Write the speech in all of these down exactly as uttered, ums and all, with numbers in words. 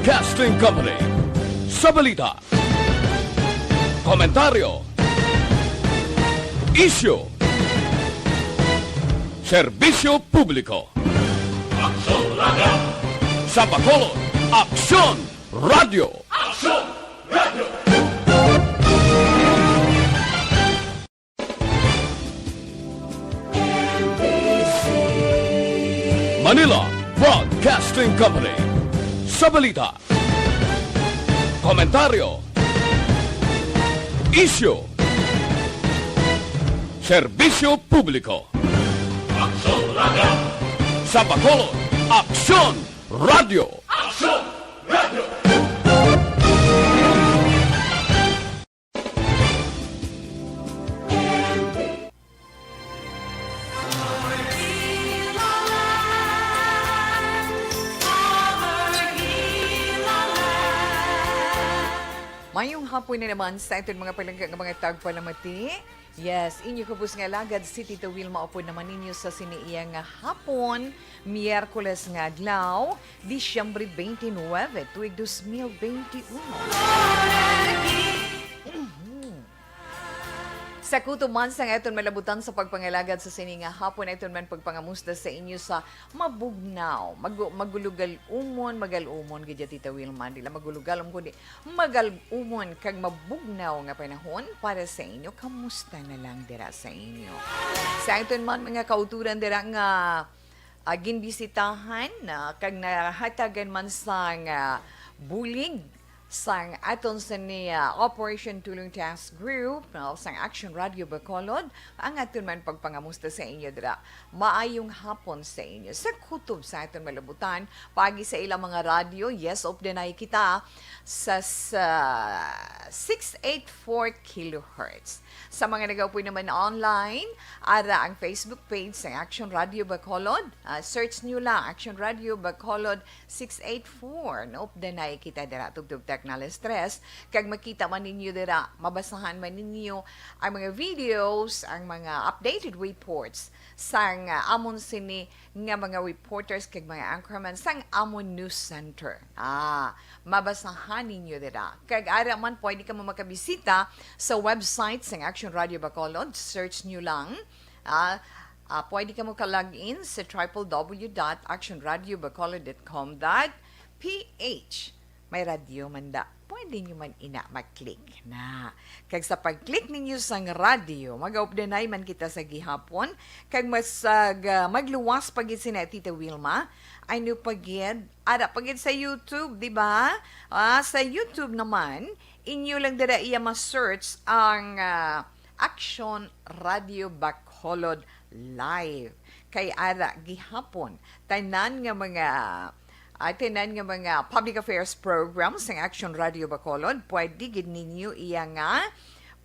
Broadcasting Company. Sa balita, komentaryo, isyu, serbisyo publiko. Aksyon Radio! Sa Bacolod, Aksyon Radio! Aksyon Radio! Manila Broadcasting Company. Sa balita, komentaryo, isyu, serbisyo publiko. Aksyon Radio! Sa Bacolod, Aksyon Radio! Aksyon Radio! Mayong hapon na naman sa aton mga palangga nga mga tagpalamati. Yes, inyo kubos nga alagad si Tita Wilma upod naman ninyo sa sini iya nga hapon, Miyerkules nga adlaw, Disyembre twenty-nine, tuig dos mil twenty-one. Sa kutob man sang aton malabutan sa pagpangalagad sa sini nga hapon, aton man pagpangamusta sa inyo sa mabugnaw, mag-, magulugal-umon, magal-umon gid ya, Tita Wilma, dila magulugal-om, kundi magal-umon kag mabugnaw nga panahon para sa inyo. Kamusta na lang dira sa inyo? Sa aton man mga kauturan dira nga, ah, ginbisitahan, ah, kag nahatagan man sang, ah, bulig sang aton sini, ah, Operation Tulong Task Group, no, sang Action Radio Bacolod, ang aton man pagpangamusta sa inyo dira. Maayong hapon sa inyo. Sa kutob sa aton malabutan, paagi sa ilang mga radyo, yes, updanay kita sa, sa six eight four kilohertz. Sa mga nagaupoy naman online, ara ang Facebook page sang Action Radio Bacolod. Ah, search nyo lang, Action Radio Bacolod six eight four. No? Updanay kita dira, tubtob Technales tres. Kag makita man ninyo dira, mabasahan man ninyo ang mga videos, ang mga updated reports sang, ah, amon sini nga mga reporters kag mga anchorman sang amon news center. Ah, mabasahan ninyo dira. Kag ara man, pwede kamo makabisita sa website sang Action Radio Bacolod. Search nyo lang. Ah, ah, pwede kamo ka-log in sa triple W dot action radio bacolod dot com dot P H. May radyo man da. Pwede nyo man ina mag-click na. Kag sa pag-click ninyo sang radyo, mag-updanay man kita sa gihapon. Kag mas, ah, ga-, magluwas pa gid sina Tita Wilma. Ano pa gid? Ara pa gid sa YouTube, di ba? Ah, sa YouTube naman, inyo lang dira iya ma-search ang, ah, Action Radio Bacolod Live. Kay ara gihapon, tanan nga mga, ah, tanan nga mga public affairs programs sang Action Radio Bacolod, pwede gid ninyo iya nga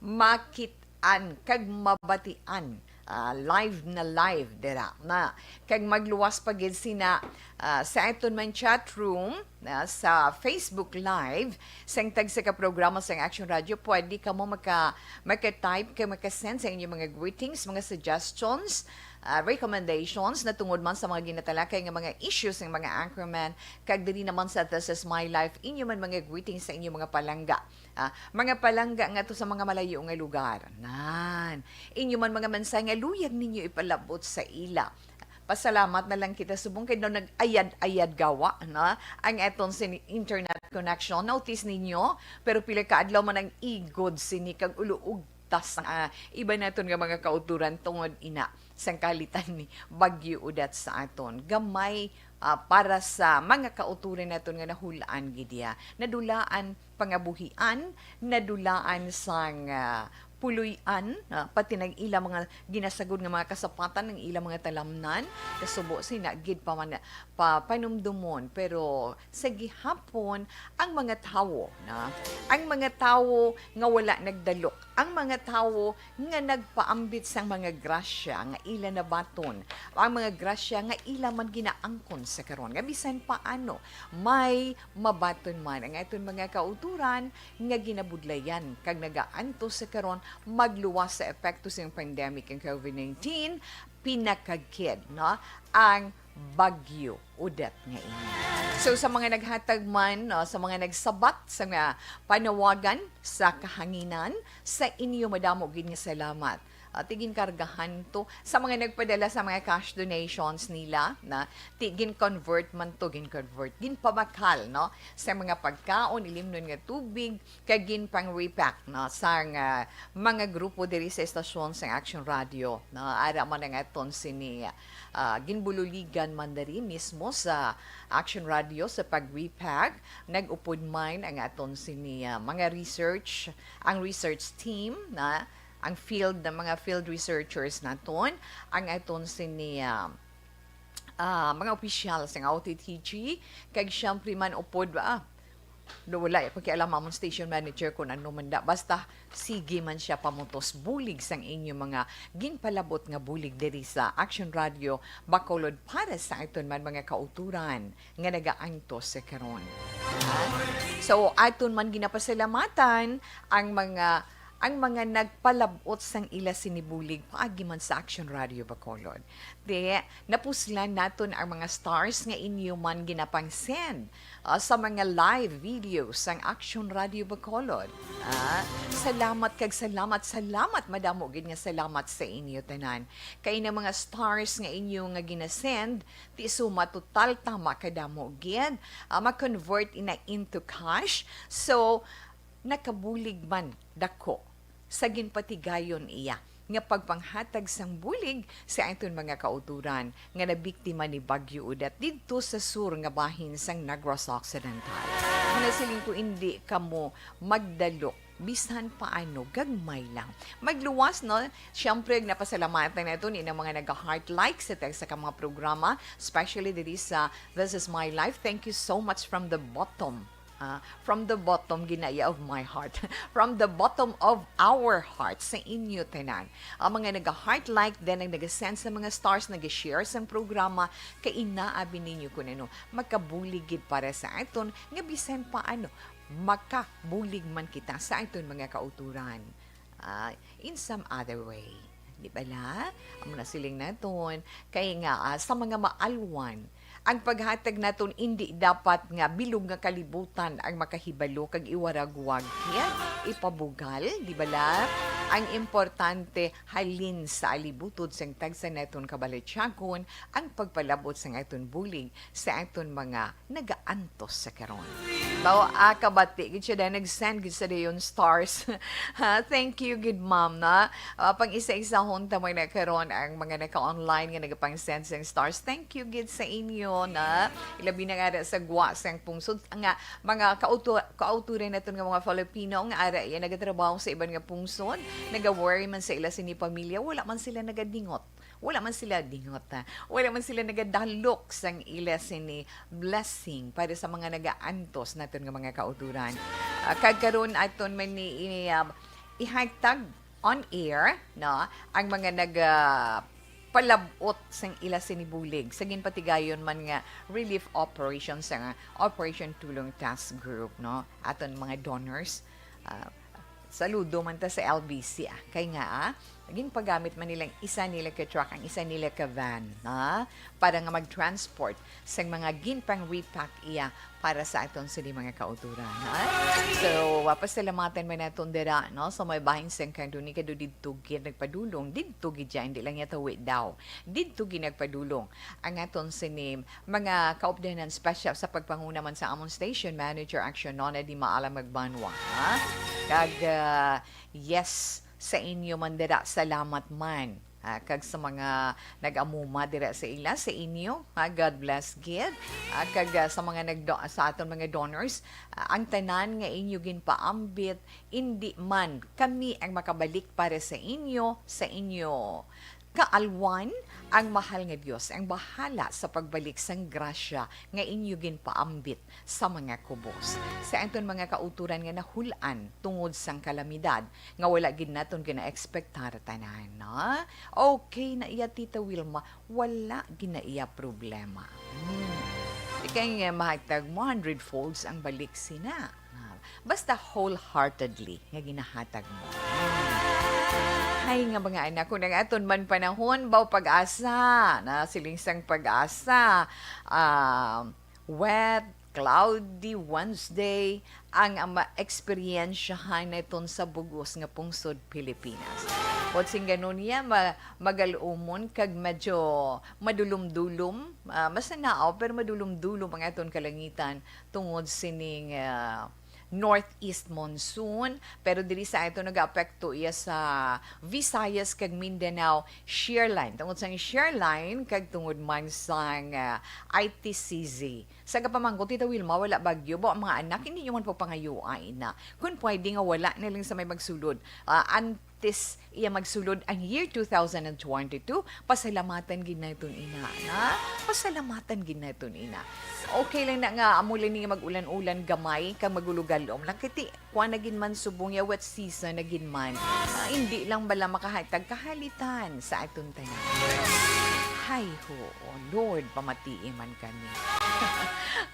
makit-an kag mabatian, ah, live na live dira na. Kag magluwas pa gid sina, ah, sa aton man chat room, ah, sa Facebook Live, sang tagsa ka programa sang Action Radio, pwede kamo maka-, maka-type kag maka-send sa inyong mga greetings, mga suggestions, ah, recommendations na tungod man sa mga ginatalakay nga mga issues ng mga anchorman, kag diri naman sa This Is My Life, inyo man mga greetings sa inyong mga palangga. Ah, mga palangga nga to sa mga malayo nga lugar. Nan, inyo man mga mensahe nga luyag ninyo ipalabot sa ila. Pasalamat na lang kita subong kay daw nag-ayad-ayad gawa na ang aton sini internet connection. Notice ninyo, pero pila ka adlaw man ang igod sini kag uluog tas ang, ah, iba naton nga mga kauturan tungod ina sang kalitan ni Bagyo Odette sa aton. Gamay, ah, para sa mga kauturan naton nga nahulaan gid iya. Nadulaan pangabuhian, nadulaan sang, ah, puloy-an, ah, pati nang ila mga ginasagod nga mga kasapatan, ang ila mga talamnan, kasubo sina gid pa man, pa, panumdumon. Pero sa gihapon, ang mga tawo, na, ang mga tawo nga wala nagdalok, ang mga tawo nga nagpaambit sang mga grasya nga ila nabaton, ang mga grasya nga ila man ginaangkon sa karon, nga bisan paano may mabaton man ang aton mga kauturan nga ginabudlayan kag nagaantos sa karon magluwas sa epekto sang pandemic ang COVID nineteen, pinakagkid, no, ang Bagyo Odette nga ini. So, sa mga naghatag man, no, sa mga nagsabat sa mga panawagan sa kahanginan, sa inyo madamo gid nga salamat. Ah, ti ginkargahan to sa mga nagpadala sa mga cash donations nila, na ti gin-convert man to, gin-convert, ginpabakal, no, sa mga pagkaon, ilimnon nga tubig, kag ginpang-repack, no, sang, ah, mga grupo diri sa estasyon sang Action Radio, no. Ara man ang aton sini, ah, ginbululigan man diri mismo sa Action Radio sa pag-repack. Nag-upod man ang aton sini, ah, mga research, ang research team, na ang field, ng mga field researchers naton, ang aton sini, ah, ah, mga opisyal sang O T T G, kag siyempre man upod, ah, do wala pakialam among station manager kung ano man da. Basta sige man siya pamutos bulig sang inyo mga ginpalabot nga bulig diri sa Action Radio Bacolod para sa aton man mga kauturan nga nagaantos sa karon. Ha? So, aton man ginapasalamatan ang mga, ang mga nagpalabot sang ila sini bulig paagi man sa Action Radio Bacolod. Di, napuslan naton ang mga stars nga inyo man ginapang-send, ah, sa mga live video sang Action Radio Bacolod. Ah, salamat kag salamat, salamat, madamo gid nga salamat sa inyo tanan. Kay na mga stars nga inyo nga ginasend, ti suma total tama kadamo gid, ah, ma-convert ina into cash. So, nakabulig man dako sa ginpatigayon iya nga pagpanghatag sang bulig sa aton mga kauturan nga nabiktima ni Bagyo Odette didto sa sur nga bahin sang Negros Occidental. Ang nasiling ko, indi kamo magdalok bisan paano, gagmay lang. Magluwas, no? Siyempre, napasalamatan nato ni nga mga naga-heart like sa tag-isa ka mga programa, especially diri sa This Is My Life. Thank you so much from the bottom, ah, from the bottom, ginaya, of my heart. From the bottom of our heart, sa inyo tanan. Ang mga naga-heart like, then ang naga-send sa mga stars, naga-share sang programa, kay inaabi ninyo kun ano, makabulig gid para sa aton, nga bisan paano, makabulig man kita sa aton mga kauturan, ah, in some other way. Di bala? Amo na siling naton. Kay nga, ah, sa mga maalwan, ang paghatag naton indi dapat nga bilog nga kalibutan ang makahibalo kag iwaragwag, kaya ipabugal, di bala? Ang importante, halin sa alibutod sang tagsa naton kabalatyagon ang pagpalabot sang aton bulig sa aton mga nagaantos sa karon. Baw, ah, kabati gid siya dahil nag-send gid sa dayon stars. Ha, thank you gid, ma'am, na, ah, pang isa-isahon ta man na karon ang mga naka-online nga nagapang-send sang stars. Thank you gid sa inyo, na ilabi na nga sa gwa sang pungsod nga mga kauto-, kauturan naton nga mga Filipino nga ara iya nagatrabaho sa iban nga pungsod, nagaworry man sa ila sini pamilya, wala man sila nagadingot. Wala man sila dingot, ha. Wala man sila nagadalok sang ila sini blessing para sa mga nagaantos naton nga mga kauturan. Ah, kag karon aton man ni, i-, ah, ihatag on air, no, ang mga nag, ah, palabot sang ila sini bulig sa ginpatigayon man nga relief operation sa Operation Tulong Task Group, no, aton mga donors. Ah, Saludo man ta sa L B C, ah. Kay nga, ah, ginpagamit man nilang isa nila ka truck, ang isa nila ka van, ah, para nga mag-transport sang mga ginpang-repack iya para sa aton sini mga kauturan, ah. So, ah, pasalamatan man naton dira, no? So, may bahin sang kanduni kado didto gid nagpadulong, didto gid siya, hindi lang niya tawi daw. Didto gid nagpadulong ang aton sini mga kaupdanan, special sa pagpanguna man sa amon station manager, Action Nona Di Maala Magbanwa, ha? Kag, ah, yes, sa inyo man dira, salamat man. Ah, kag sa mga nag-amuma dira sa ila, sa inyo, ha, God bless gid. Ah, kag, ah, sa mga nagdo-, sa aton mga donors, ah, ang tanan nga inyo ginpaambit, indi man kami ang makabalik para sa inyo, sa inyo kaalwan. Ang mahal nga Dios ang bahala sa pagbalik sang grasya nga inyo ginpaambit sa mga kubos, sa aton mga kauturan nga nahul-an tungod sang kalamidad nga wala gid naton gina-ekspektar tanan, no? Okay na iya, Tita Wilma, wala gid na iya problema. Hmm. Ikay nga mahatag mo hundred folds ang balik sina. Ah, basta wholeheartedly nga ginahatag mo. Hmm. Hay nga mga anak, kung ang aton man panahon, baw pag-asa, na siling sang pag-asa, ah, wet, cloudy Wednesday, ang, ah, ma-eksperyensyahan naton sa bugos nga pungsod Pilipinas. But sing ganun niya, ma-, magalumon kag medyo madulom-dulom, ah, masanaaw, pero madulom-dulom ang aton kalangitan tungod sining, ah, northeast monsoon, pero diri sa ato nagaapekto iya sa Visayas kag Mindanao shear line. Tungod sang shear line kag tungod man sang, ah, I T C Z. Sa kapamangkot, Tita Wilma, wala bagyo ba ang mga anak? Hindi nyo man pagpangayuay na. Kung pwede nga wala na lang sa may magsulod. Ah, antes iya magsulod ang year two thousand and twenty-two, pasalamatan gid naton ina, na? Pasalamatan gid naton ina. Okay lang na nga, amo lang ni mag-ulan-ulan gamay, kag magulo-galom lang. Kay ti, kuwan na gid man subong ya, wet season na gid man. Ah, hindi lang bala makahatag kahalitan sa aton tanan. Hay ho, Lord, pamatii man kami.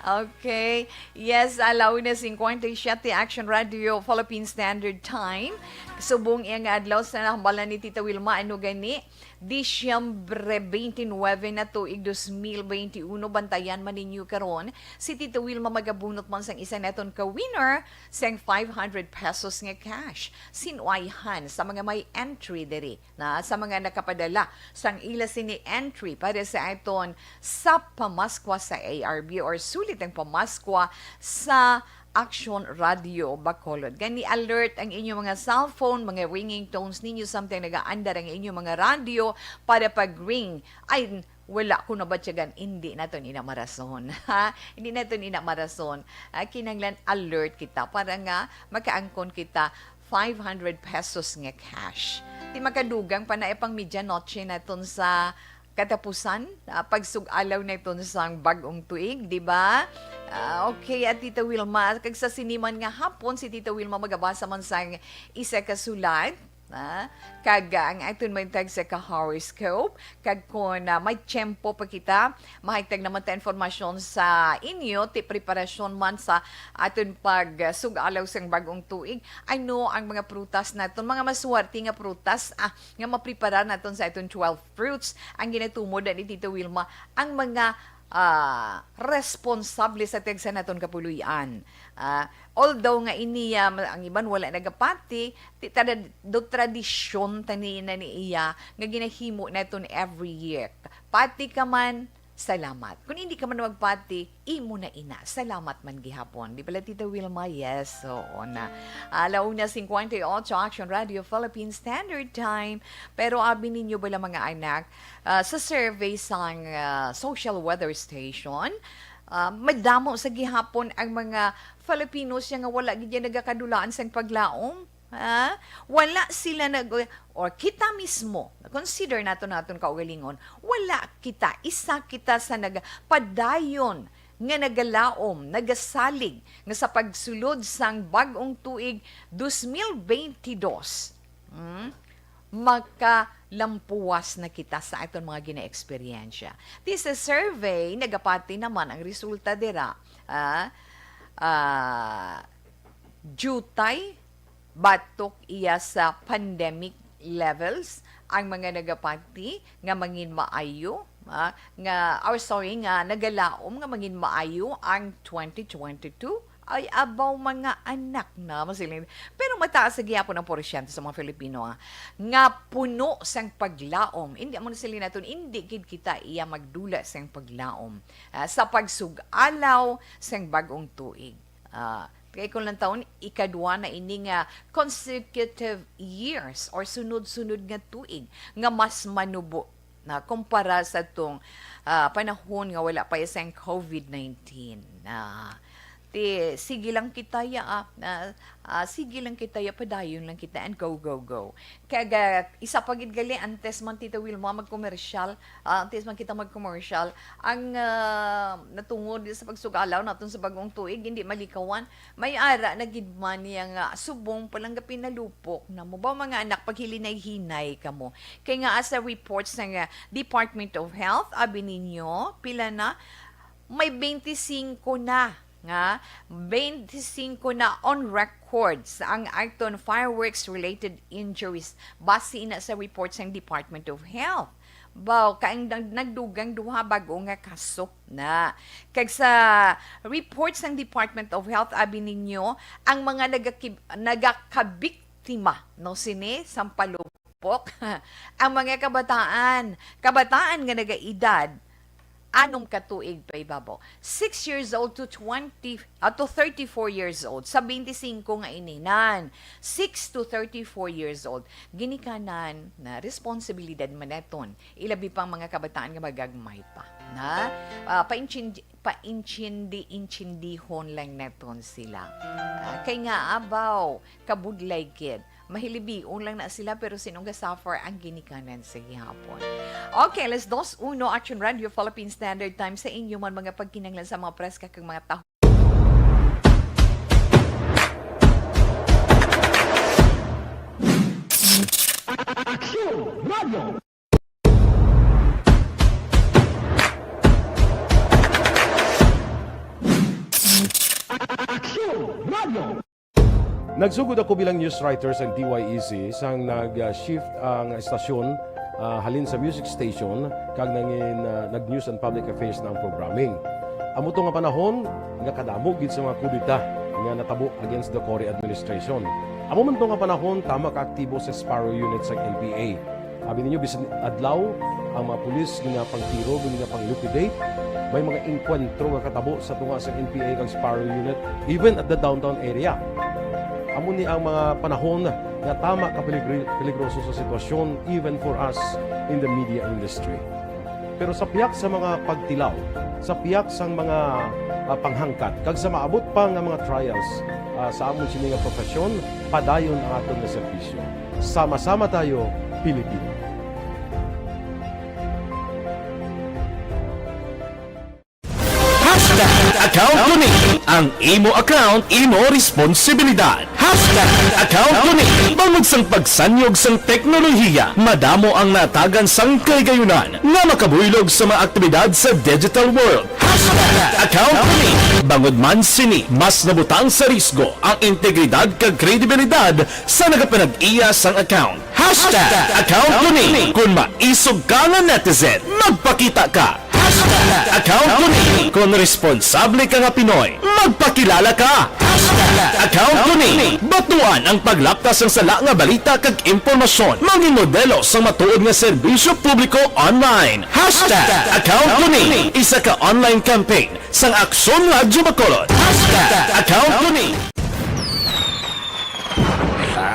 Okay. Yes, alauna cincuenta y siete, Action Radio, Philippine Standard Time. Subong iya nga adlaw sa nahambalan ni Tita Wilma, ano gani? Disyembre twenty-nine na tuig dos mil benti uno, bantayan man ninyo karon. Si Tita Wilma magabunot man sang isa naton ka winner sang five hundred pesos nga cash. Sinwayhan sa mga may entry diri na sa mga nakapadala sang ila sini entry para sa aton sa pamaskwa sa A R B or sulit ang pamaskwa sa Action Radio Bacolod. Gani alert ang inyong mga cellphone, mga ringing tones ninyo, samtang nagaandar ang inyong mga radyo para pag-ring. Ay, wala ko nabatyagan, hindi naton ina marason. Ha? Hindi naton ina marason. Ah, kinahanglan alert kita para nga makaangkon kita five hundred pesos nga cash. Di makadugang pa na ipang medianoche naton sa katapusan, ah, pagsug-alaw naton sang bag-ong tuig, di ba? Ah, okay, at Tita Wilma, kag sa sini man nga hapon, si Tita Wilma magabasa man sang isa ka sulat, ah, kag, ah, ang aton may tag sa ka horoscope, kag kung, ah, may tiyempo pa kita, mahagtag naman ta informasyon sa inyo, ti preparasyon man sa aton pag, ah, sug-alaw sang bag-ong tuig. Ano ang mga prutas naton, mga maswerte nga prutas, ah, nga maprepara naton sa aton twelve fruits, ang ginatumod ni Tita Wilma, ang mga, ah, responsable sa tagsa naton kapuloy-an. Ah, although nga ini, ah, ang iban wala nagapati, ti-, tada-, do tradisyon tani na ni iya nga ginahimo naton every year. Pati ka man, salamat. Kung hindi ka man magpati, imo na ina. Salamat man gihapon. Di bala, Tita Wilma? Yes, oo na. Alauna cincuenta y ocho, Action Radio Philippine Standard Time. Pero abi ninyo bala, mga anak, ah, sa survey sang, ah, Social Weather Station, ah, madamo sa gihapon ang mga Filipinos nga wala gid ya nagakadulaan sang paglaom. Ha? Wala sila nag-, or kita mismo, consider nato naton kaugalingon, wala kita, isa kita sa nagapadayon nga nagalaom, nagasalig nga sa pagsulod sang bag-ong tuig dos mil benti dos, hmm, makalampuwas na kita sa aton mga ginaeksperyensya. Ti sa survey, nagapati naman ang resulta dira, ah, ah, diutay batok iya sa pandemic levels ang mga nagapati nga mangin maayo, ah, nga, or sorry, nga nagalaom nga mangin maayo ang twenty twenty-two. Ay, abaw, mga anak na, masiling. Pero mataas sa gihapon ang porsyento sa mga Filipino, ah, nga puno sang paglaom. Hindi, amo na sila naton, hindi gid kita iya magdula sang paglaom, ah, sa pagsug-alaw sang bag-ong tuig. Ah, kay kung lang taon, ikadwa na ini nga consecutive years or sunod-sunod nga tuig nga mas manubo na kumpara sa tong, ah, panahon nga wala pa sang covid nineteen. Ah, ti, sige lang kita ya, ah, ah, ah, sige lang kita ya, padayon lang kita and go, go, go. Kag, ah, isa pa gid gali, antes man, Tita Wilma, magkomersyal, ah, antes man kita magkomersyal, ang, ah, natungod sa pagsugalaw naton sa bag-ong tuig, hindi malikawan. May ara na gid man niya nga subong pa lang gapinalupok na mo ba, mga anak, paghilinay-hinay kamo. Kay nga, as a report sa nga Department of Health, abi ninyo, pila na? May twenty-five na nga twenty-five na on records ang aton fireworks-related injuries, base na sa report sang Department of Health. Baw, kay ang nag-, nagdugang duha bag-o nga kaso na. Kag sa report sang Department of Health, abi ninyo, ang mga nagakib-, nagakabiktima, no, sini, sampalupok, ang mga kabataan, kabataan nga nagaedad anom ka tuig pa ibabaw, six years old to twenty, ah, to thirty-four years old, sa twenty-five nga ininan, six to thirty-four years old, ginikanan na responsibilidad man naton, ilabi pang mga kabataan nga magagmay pa, na, ah, paintsindi-, paintsindi-intsindihon lang naton sila. Ah, kay nga, abaw, kabudlay gid. Mahilibion lang na sila, pero sin-o nga suffer ang ginikanan sa gihapon. Okay, alas dos uno, Action Radio Philippine Standard Time sa inyo man mga pagkinahanglan sa mga preska kag mga taho. Action Radio. Action Radio. Nagsugod ako bilang news writer sa D Y E C sang nag-shift ang estasyon, ah, halin sa music station kag nangin, ah, nag-news and public affairs na ang programming. Amo to nga panahon nga kadamo gid sa mga kudeta nga natabo against the Cory administration. Amo man to nga panahon tama ka aktibo sa Sparrow Unit sang N P A. Abi ninyo, bisan adlaw, ang mga pulis ginapangtiro, ginapang-liquidate. May mga engkwentro nga katabo sa tunga sa N P A kag Sparrow Unit, even at the downtown area. Amo ni ang mga panahon nga tama ka peligri-, peligroso sa sitwasyon, even for us in the media industry. Pero sa pihak sa mga pagtilaw, sa pihak sang mga, ah, panghangkat, kag sa maabot pa nga mga trials, ah, sa amon sini nga profesyon, padayon ang aton nga serbisyo. Sama-sama tayo, Pilipino. Hashtag account ko ni. Ang imo account, imo responsibilidad. Hashtag account ko ni. Bangod sang pagsanyog sang teknolohiya, madamo ang natagan sang kahigayunan nga makabuylog sa mga aktibidad sa digital world. Hashtag account ko ni. Bangod man sini, mas nabutang sa risgo ang integridad kag kredibilidad sa nagapanag-iya sang account. Hashtag account ko ni. Kung maisog ka nga netizen, magpakita ka. Hashtag account ko ni. Kung responsable ka nga Pinoy, magpakilala ka. Hashtag account ko ni. Batuan ang paglaptas sang sala nga balita kag impormasyon. Mangin modelo sang matuod nga serbisyo publiko online. Hashtag account ko ni. Isa ka online campaign sang Aksyon Radyo Bacolod. Hashtag account ko ni.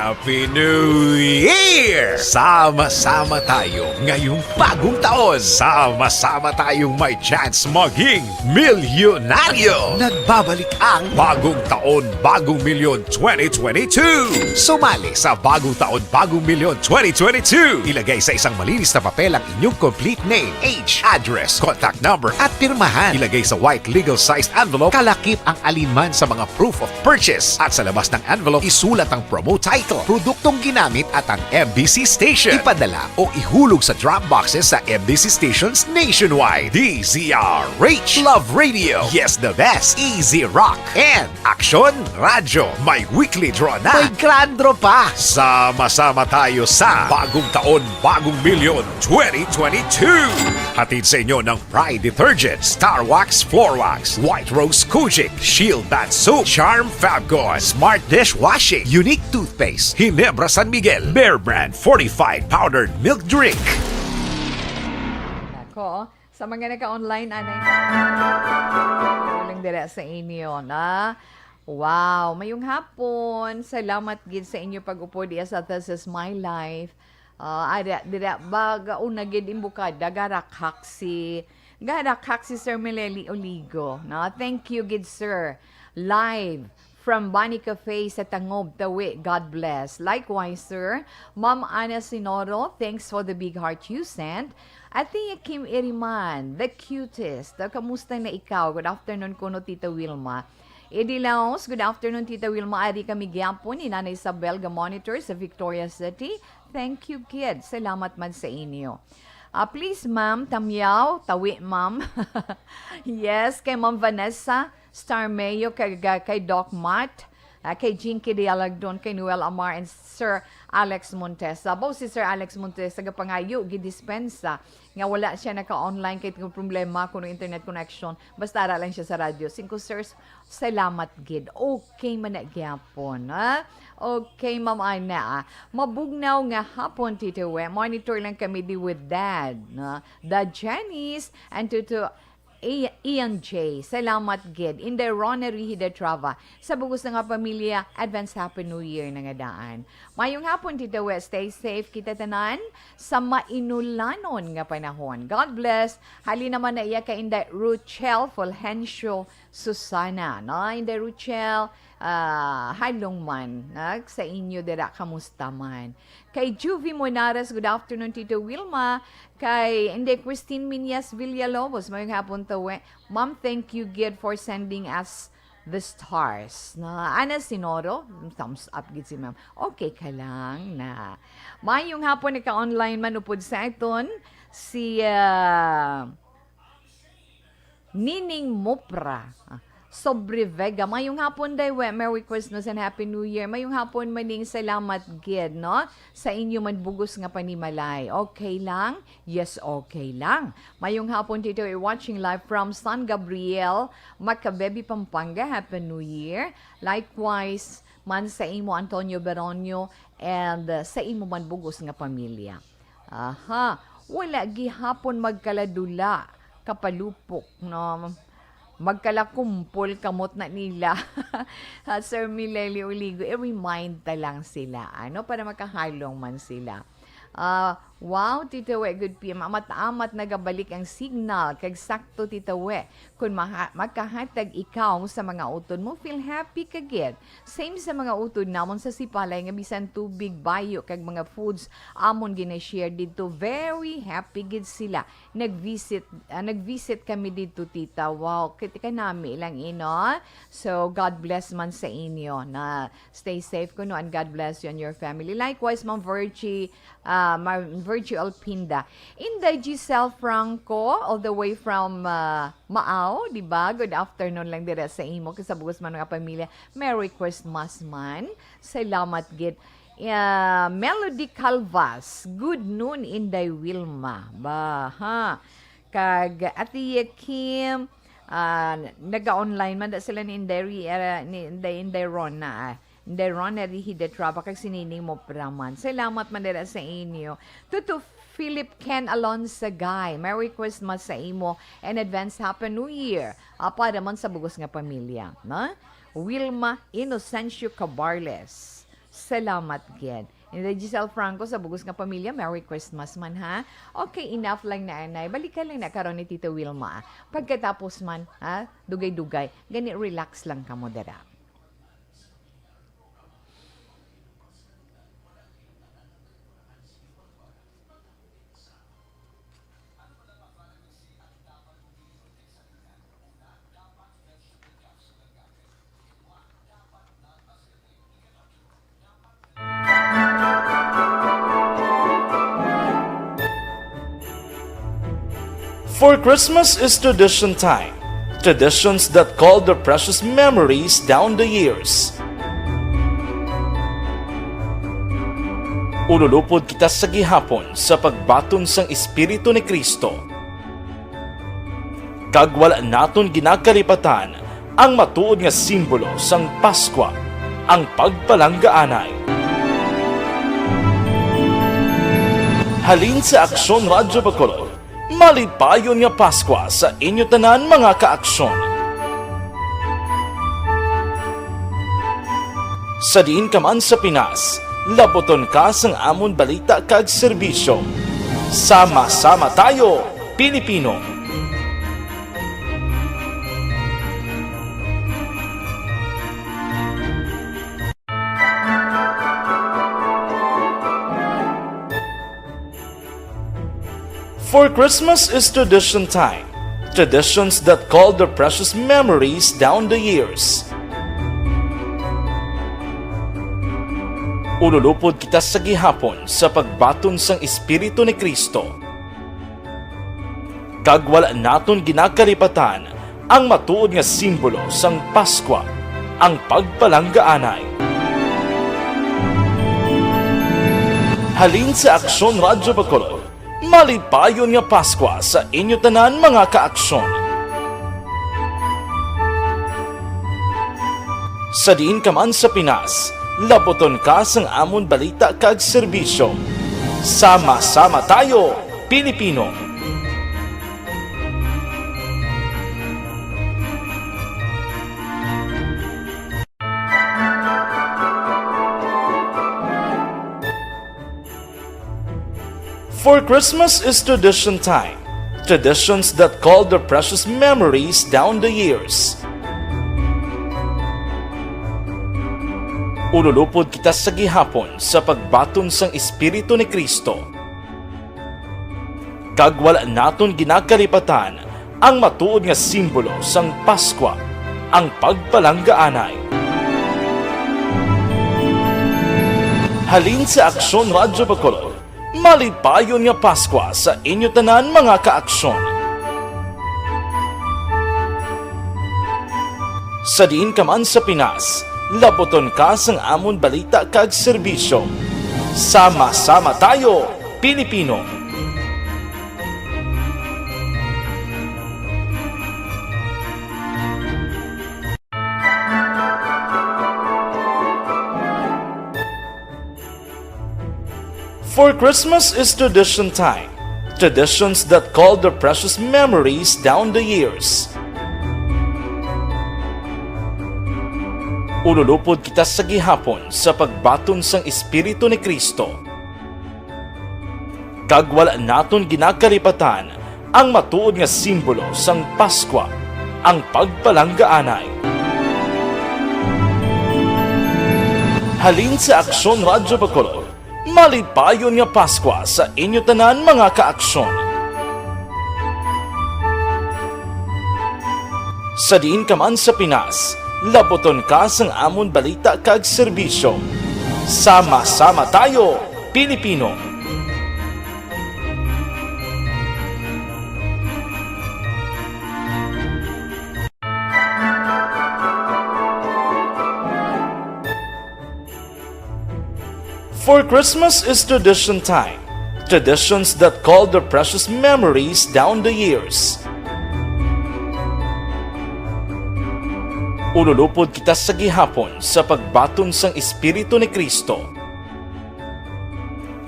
Happy New Year! Sama-sama tayo ngayong bagong taon. Sama-sama tayong may chance maging milyonaryo. Nagbabalik ang Bagong Taon, Bagong Milyon twenty twenty-two. Sumali sa Bagong Taon, Bagong Milyon twenty twenty-two. Ilagay sa isang malinis na papel ang inyong complete name, age, address, contact number, at pirmahan. Ilagay sa white legal-sized envelope. Kalakip ang alinman sa mga proof of purchase. At sa labas ng envelope, isulat ang promo title, produktong ginamit, at ang M B C station. Ipadala o ihulog sa drop boxes sa M B C stations nationwide. D Z R H, Love Radio, Yes the Best, Easy Rock, and Aksyon Radyo. May weekly draw na. May grand draw pa. Sama-sama tayo sa Bagong Taon, Bagong Milyon twenty twenty-two. Hatid sa inyo ng Pride Detergent, Star Wax Floor Wax, White Rose Kojic, Shield Bath Soap, Charm Fabcon, Smart Dishwashing, Unique Toothpaste, Ginebra San Miguel, Bear Brand Fortified Powdered Milk Drink. Nako, sa mga naka-online, anay na. Uling dira sa inyo na. Wow, mayong hapon. Salamat gid sa inyo pag-upod diya sa This Is My Life. Ah, ada, dira, baga, una gid imbukada, garakhak si, garakhak si Sir Meleli Oligo, no? Thank you gid, sir. Live from Bani Cafe sa Tangob, Tawi. God bless. Likewise, sir. Ma'am Ana Sinoro, thanks for the big heart you sent. Athea Kim Iriman, the cutest. Kamusta na ikaw? Good afternoon kuno, Tita Wilma. Eddie Laos, good afternoon, Tita Wilma. Ari kami gyapon ni Nanay Isabel nga monitor sa Victoria City. Thank you, kid. Salamat man sa inyo. Ah, please, ma'am, tamyaw, tawi, ma'am. Yes, kay Ma'am Vanessa Starmeo, kay, kay Doc Matt, ah, kay Jinky Dialagdon, kay Noel Amar, and Sir Alex Montes. Sabaw si Sir Alex Montes, nagapangayo, gidispensa nga wala siya naka-online kay tungod problema kuno internet connection. Basta ara lang siya sa radyo. Singko, sirs, salamat gid. Okay man na gyapon, ha? Okay, Ma'am Ana. Mabugnaw nga hapon, Tito We. Monitor lang kami di with Dad, no? Dad Janice and Tito I-, Ian J. Salamat gid. Inday Rona Rihida Trava. Sa bugos na nga pamilya, advance Happy New Year na nga daan. Mayong hapon, Tito We. Stay safe kita tanan sa mainulanon nga panahon. God bless. Halin naman na iya kay Inday Ruchel Fulgencio Susana, no? Inday Ruchel, ah, halong man, no? Sa inyo dira, kamusta man? Kay Juvie Monares, good afternoon, Tito Wilma. Kay Inday Christine Minyas Villalobos, mayong hapon, Tito We. Ma'am, thank you gid for sending us the stars. Na, Ana Sinoro, thumbs up gid si ma'am. Okay ka lang na. Mayong hapon, naka-online man upod sa aton si, ah, Nining Mopra. Ah, Sobre Vega, mayong hapon, Day We. Merry Christmas and Happy New Year. Mayong hapon, maning salamat gid, no? Sa inyo man bugos nga panimalay. Okay lang? Yes, okay lang. Mayong hapon, Tito, watching live from San Gabriel, Macabebe, Pampanga. Happy New Year. Likewise, man sa imo, Antonio Beronio, and, uh, sa imo man bugos nga pamilya. Aha, wala gihapon magkaladula, kapalupok, no? Magkalakumpol kamot na nila. Ah, Sir Mileli Uligo, i-remind ta lang sila, ano, para makahalong man sila. Ah, wow, Tito We, good P M. Amat-amat nagabalik ang signal. Kag sakto, Tito We. Kung maha-, makahatag ikaw sa mga utod mo, feel happy ka gid. Same sa mga utod namon sa Sipalay nga bisan tubig, bayo, kag mga foods amon gina-share didto. Very happy gid sila. Nag-visit, ah, nag-visit kami didto, tita. Wow, kit-, kanami lang, eh, no? So, God bless man sa inyo. Na stay safe kuno, and God bless you and your family. Likewise, Ma'am Virgie, ah, Ma'am Virgie Alpinda. Inday Giselle Franco, all the way from, ah, Maaw, di ba? Good afternoon lang dira sa imo, kag sa bugos man nga pamilya. Merry Christmas man. Salamat gid. Ah, Melody Calvas, good noon, Inday Wilma. Ba, ha? Kag Ate Kim, ah, naga-online man da sila ni Inday Ri-, ah, ni Inday, Inday Rona, ah. Inday Rona Rihida Traba, kag si Nining Mopra man. Salamat man dira sa inyo. Tuto Philip Ken Alonzagay, Merry Christmas sa imo and advance Happy New Year. Ah, para man sa bugos nga pamilya, no? Wilma Inocencio Cabarles, salamat gid. Inday Giselle Franco, sa bugos nga pamilya, Merry Christmas man, ha? Okay, enough lang na, anay. Balikan lang na karon ni Tita Wilma. Pagkatapos man, ha? Dugay-dugay. Gani, relax lang kamo dira. For Christmas is tradition time. Traditions that call their precious memories down the years. Ululupod kita sa gihapon sa pagbaton sang Espiritu ni Cristo. Kag wala naton ginakalipatan ang matuod nga simbolo sang Paskwa, ang pagpalanggaanay. Halin sa Aksyon Radyo Bacolod, malipayon nga Paskwa sa inyo tanan, mga ka-Aksyon. Sa diin ka man sa Pinas, labuton ka sang amon balita kag serbisyo. Sama-sama tayo, Pilipino! For Christmas is tradition time. Traditions that call their precious memories down the years. Ululupod kita sa gihapon sa pagbaton sang Espiritu ni Cristo. Kag wala naton ginakalipatan ang matuod nga simbolo sang Paskwa, ang pagpalanggaanay. Halin sa Aksyon Radyo Bacolod, malipayon nga Paskwa sa inyo tanan, mga kaaksyon. Sa diin ka man sa Pinas, labuton ka sang amon balita kag serbisyo. Sama-sama tayo, Pilipino! For Christmas is tradition time. Traditions that call their precious memories down the years. Ululupod kita sa gihapon sa pagbaton sang Espiritu ni Cristo. Kag wala naton ginakalipatan ang matuod nga simbolo sang Paskwa, ang pagpalanggaanay. Halin sa Aksyon Radyo Bacolod, malipayon nga Paskwa sa inyo tanan, mga kaaksyon. Sa diin ka man sa Pinas, labuton ka sang amon balita kag serbisyo. Sama-sama tayo, Pilipino! For Christmas is tradition time. Traditions that call their precious memories down the years. Ululupod kita sa gihapon sa pagbaton sang Espiritu ni Cristo. Kag wala naton ginakalipatan ang matuod nga simbolo sang Paskwa, ang pagpalanggaanay. Halin sa Aksyon Radyo Bacolod, malipayon nga Paskwa sa inyo tanan, mga kaaksyon. Sa diin ka man sa Pinas, labuton ka sang amon balita kag serbisyo. Sama-sama tayo, Pilipino! For Christmas is tradition time. Traditions that call their precious memories down the years. Ululupod kita sa gihapon sa pagbaton sang Espiritu ni Cristo.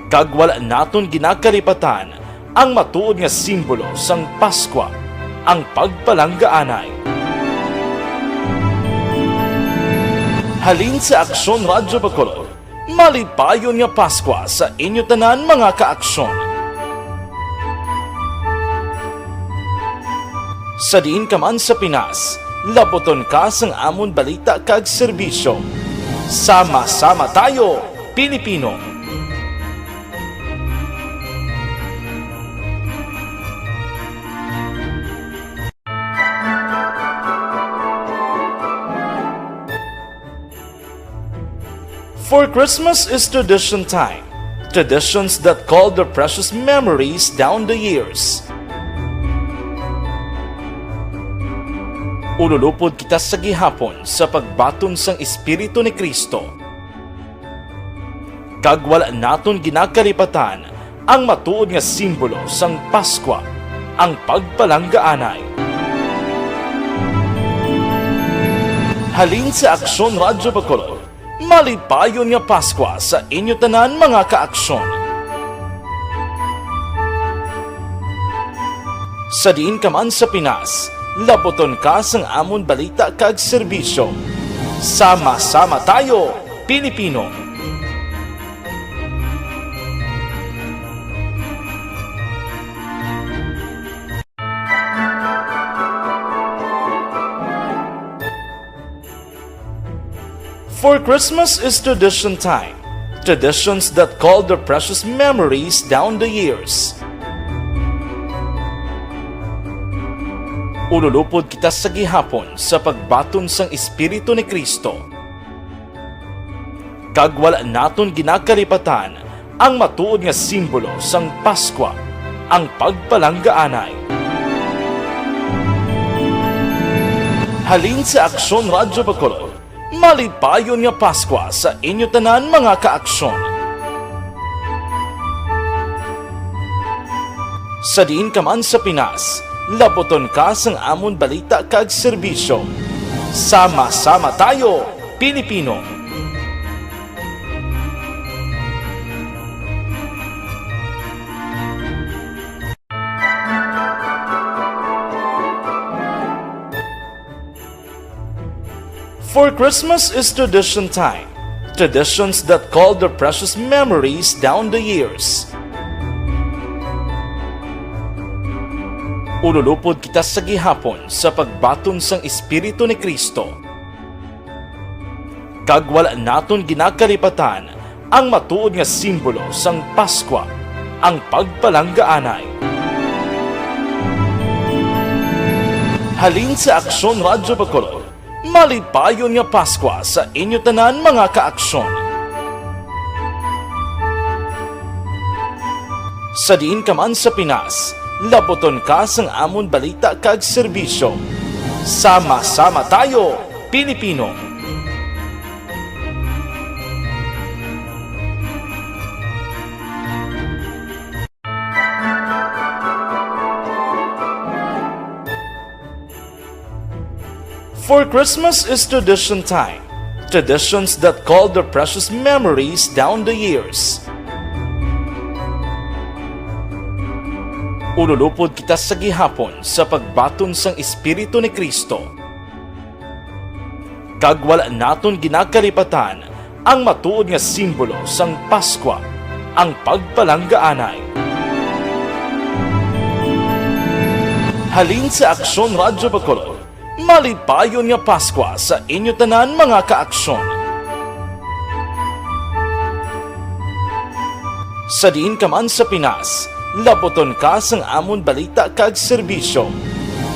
Kag wala naton ginakalipatan ang matuod nga simbolo sang Paskwa, ang pagpalanggaanay. Halin sa Aksyon Radyo Bacolod, malipayon nga Paskwa sa inyo tanan, mga kaaksyon. Sa diin ka man sa Pinas, labuton ka sang amon balita kag serbisyo. Sama-sama tayo, Pilipino! For Christmas is tradition time. Traditions that call their precious memories down the years. Ululupod kita sa gihapon sa pagbaton sang Espiritu ni Cristo. Kag wala naton ginakalipatan ang matuod nga simbolo sang Paskwa, ang pagpalanggaanay. Halin sa Aksyon Radyo Bacolod, malipayon nga Paskwa sa inyo tanan, mga kaaksyon. Sa diin ka man sa Pinas, labuton ka sang amon balita kag serbisyo. Sama-sama tayo, Pilipino! For Christmas is tradition time. Traditions that call their precious memories down the years. Ululupod kita sa gihapon sa pagbaton sang Espiritu ni Cristo. Kag wala naton ginakalipatan ang matuod nga simbolo sang Paskwa, ang pagpalanggaanay. Halin sa Aksyon Radyo Bacolod, malipayon nga Paskwa sa inyo tanan, mga ka-aksyon. Sa diin ka man sa Pinas, labuton ka sang amon balita kag serbisyo. Sama-sama tayo, Pilipino! For Christmas is tradition time. Traditions that call their precious memories down the years. Ululupod kita sa gihapon sa pagbaton sang Espiritu ni Cristo. Kag wala naton ginakalipatan ang matuod nga simbolo sang Paskwa, ang pagpalanggaanay. Halin sa Aksyon Radyo Bacolod, malipayon nga Paskwa sa inyo tanan, mga ka-aksyon. Sa diin ka man sa Pinas, labuton ka sang amon balita kag serbisyo. Sama-sama tayo, Pilipino! For Christmas is tradition time. Traditions that call their precious memories down the years. Ululupod kita sa gihapon sa pagbaton sang Espiritu ni Cristo. Kag wala naton ginakalipatan ang matuod nga simbolo sang Paskwa, ang pagpalanggaanay. Halin sa Aksyon Radyo Bacolod, malipayon nga Paskwa sa inyo tanan, mga ka-aksyon. Sa diin ka man sa Pinas, labuton ka sang amon balita kag serbisyo.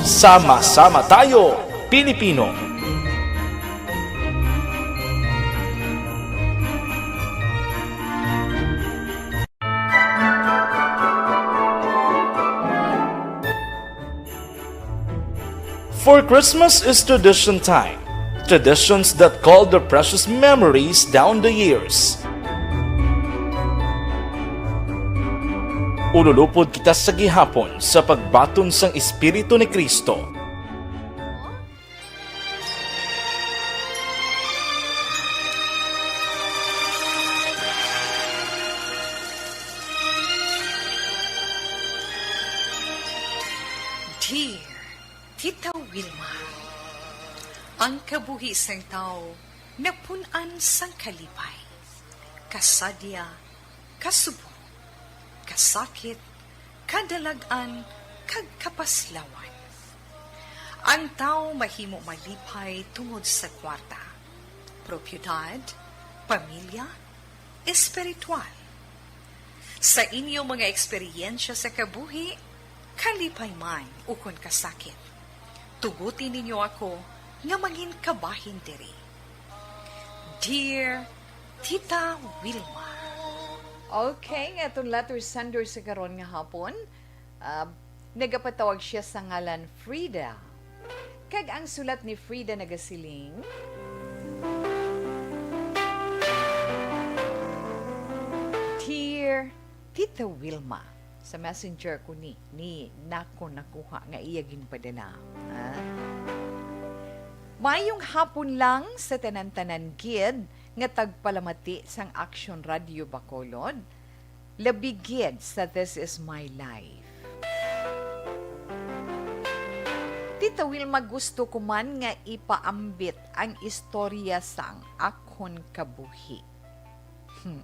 Sama-sama tayo, Pilipino! For Christmas is tradition time. Traditions that call their precious memories down the years. Ululupod kita sa gihapon sa pagbaton sang Espiritu ni Cristo. Dear Tita Wilma, ang kabuhi sang tawo napun-an sang kalipay, kasadya, kasubong, kasakit, kadalag-an, kag kapaslawan. Ang tawo mahimo malipay tungod sa kwarta, propiedad, pamilya, espiritual. Sa inyo mga eksperyensya sa kabuhi, kalipay man ukon kasakit, tuguti ninyo ako nga mangin kabahin diri. Dear Tita Wilma. Okay, nga aton letter sender sa karon nga hapon, ah, nagapatawag siya sa ngalan Frida. Kag ang sulat ni Frida nagasiling, Dear Tita Wilma, sa messenger ko ni, ni nako nakuha nga iya ginpadala. Ha? Maayong hapon lang sa tanan-tanan gid nga tagpalamati sang Action Radio Bacolod, labi gid sa This Is My Life. Tita Wilma, gusto ko man nga ipaambit ang istorya sang akon kabuhi. Hmm.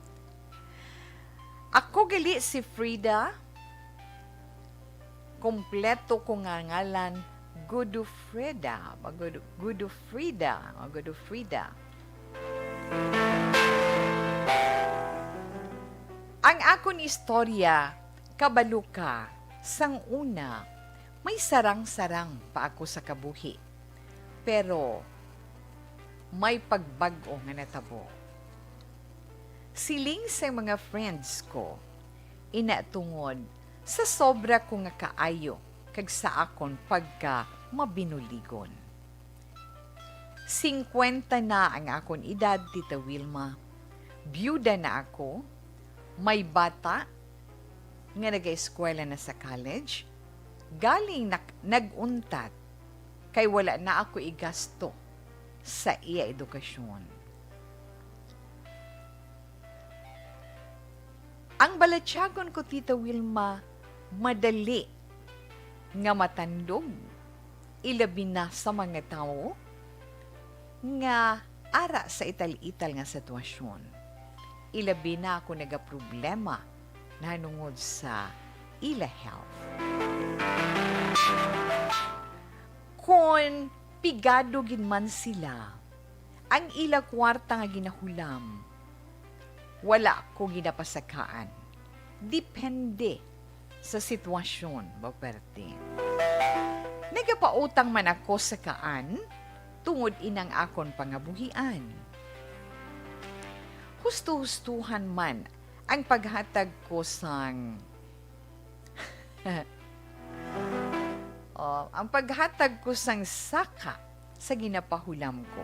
Ako gali si Frida. Kompleto ko nga ngalan, Godofreda. Magodo-, Godofrida. Magodofrida. Ang akon istorya, kabalo ka, sang una, may sarang-sarang pa ako sa kabuhi. Pero may pagbag-o nga natabo. Siling sa mga friends ko, ina tungod sa sobra ko nga kaayo kag sa akon pagka mabinuligon. Singkwenta na ang akon edad, Tita Wilma. Byuda na ako. May bata nga nagaeskwela na sa college. Galing nak-, nag-untat kay wala na ako igasto sa iya edukasyon. Ang balatyagon ko, Tita Wilma, madali nga matandog, ilabi na sa mga tawo nga ara sa ital-ital nga sitwasyon. Ilabi na ako nagaproblema nahanungod sa ila health. Kon pigado gid man sila, ang ila kwarta nga ginahulam, wala ko ginapasakaan. Depende sa sitwasyon, Baperte. Nagapautang man ako sa kaan tungod inang akon pangabuhian. Husto-hustuhan man ang paghatag ko sang Oh, ang paghatag ko sang saka sa ginapahulam ko.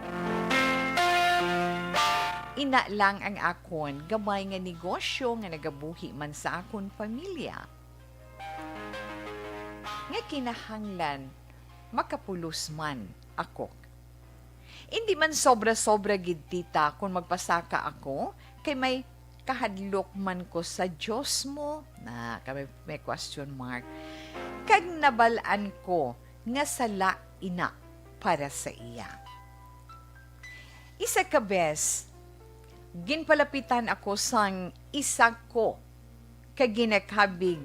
Ina lang ang akon gamay nga negosyo nga nagabuhi man sa akon pamilya. Nga kinahanglan makapulos man ako. Indi man sobra-sobra gid, tita, kon magpasaka ako, kay may kahadlok man ko sa Dios mo, na, kay may, may question mark, kag nabal-an ko nga sala ina para sa iya. Isa ka bes, ginpalapitan ako sang isa ko ka ginakabig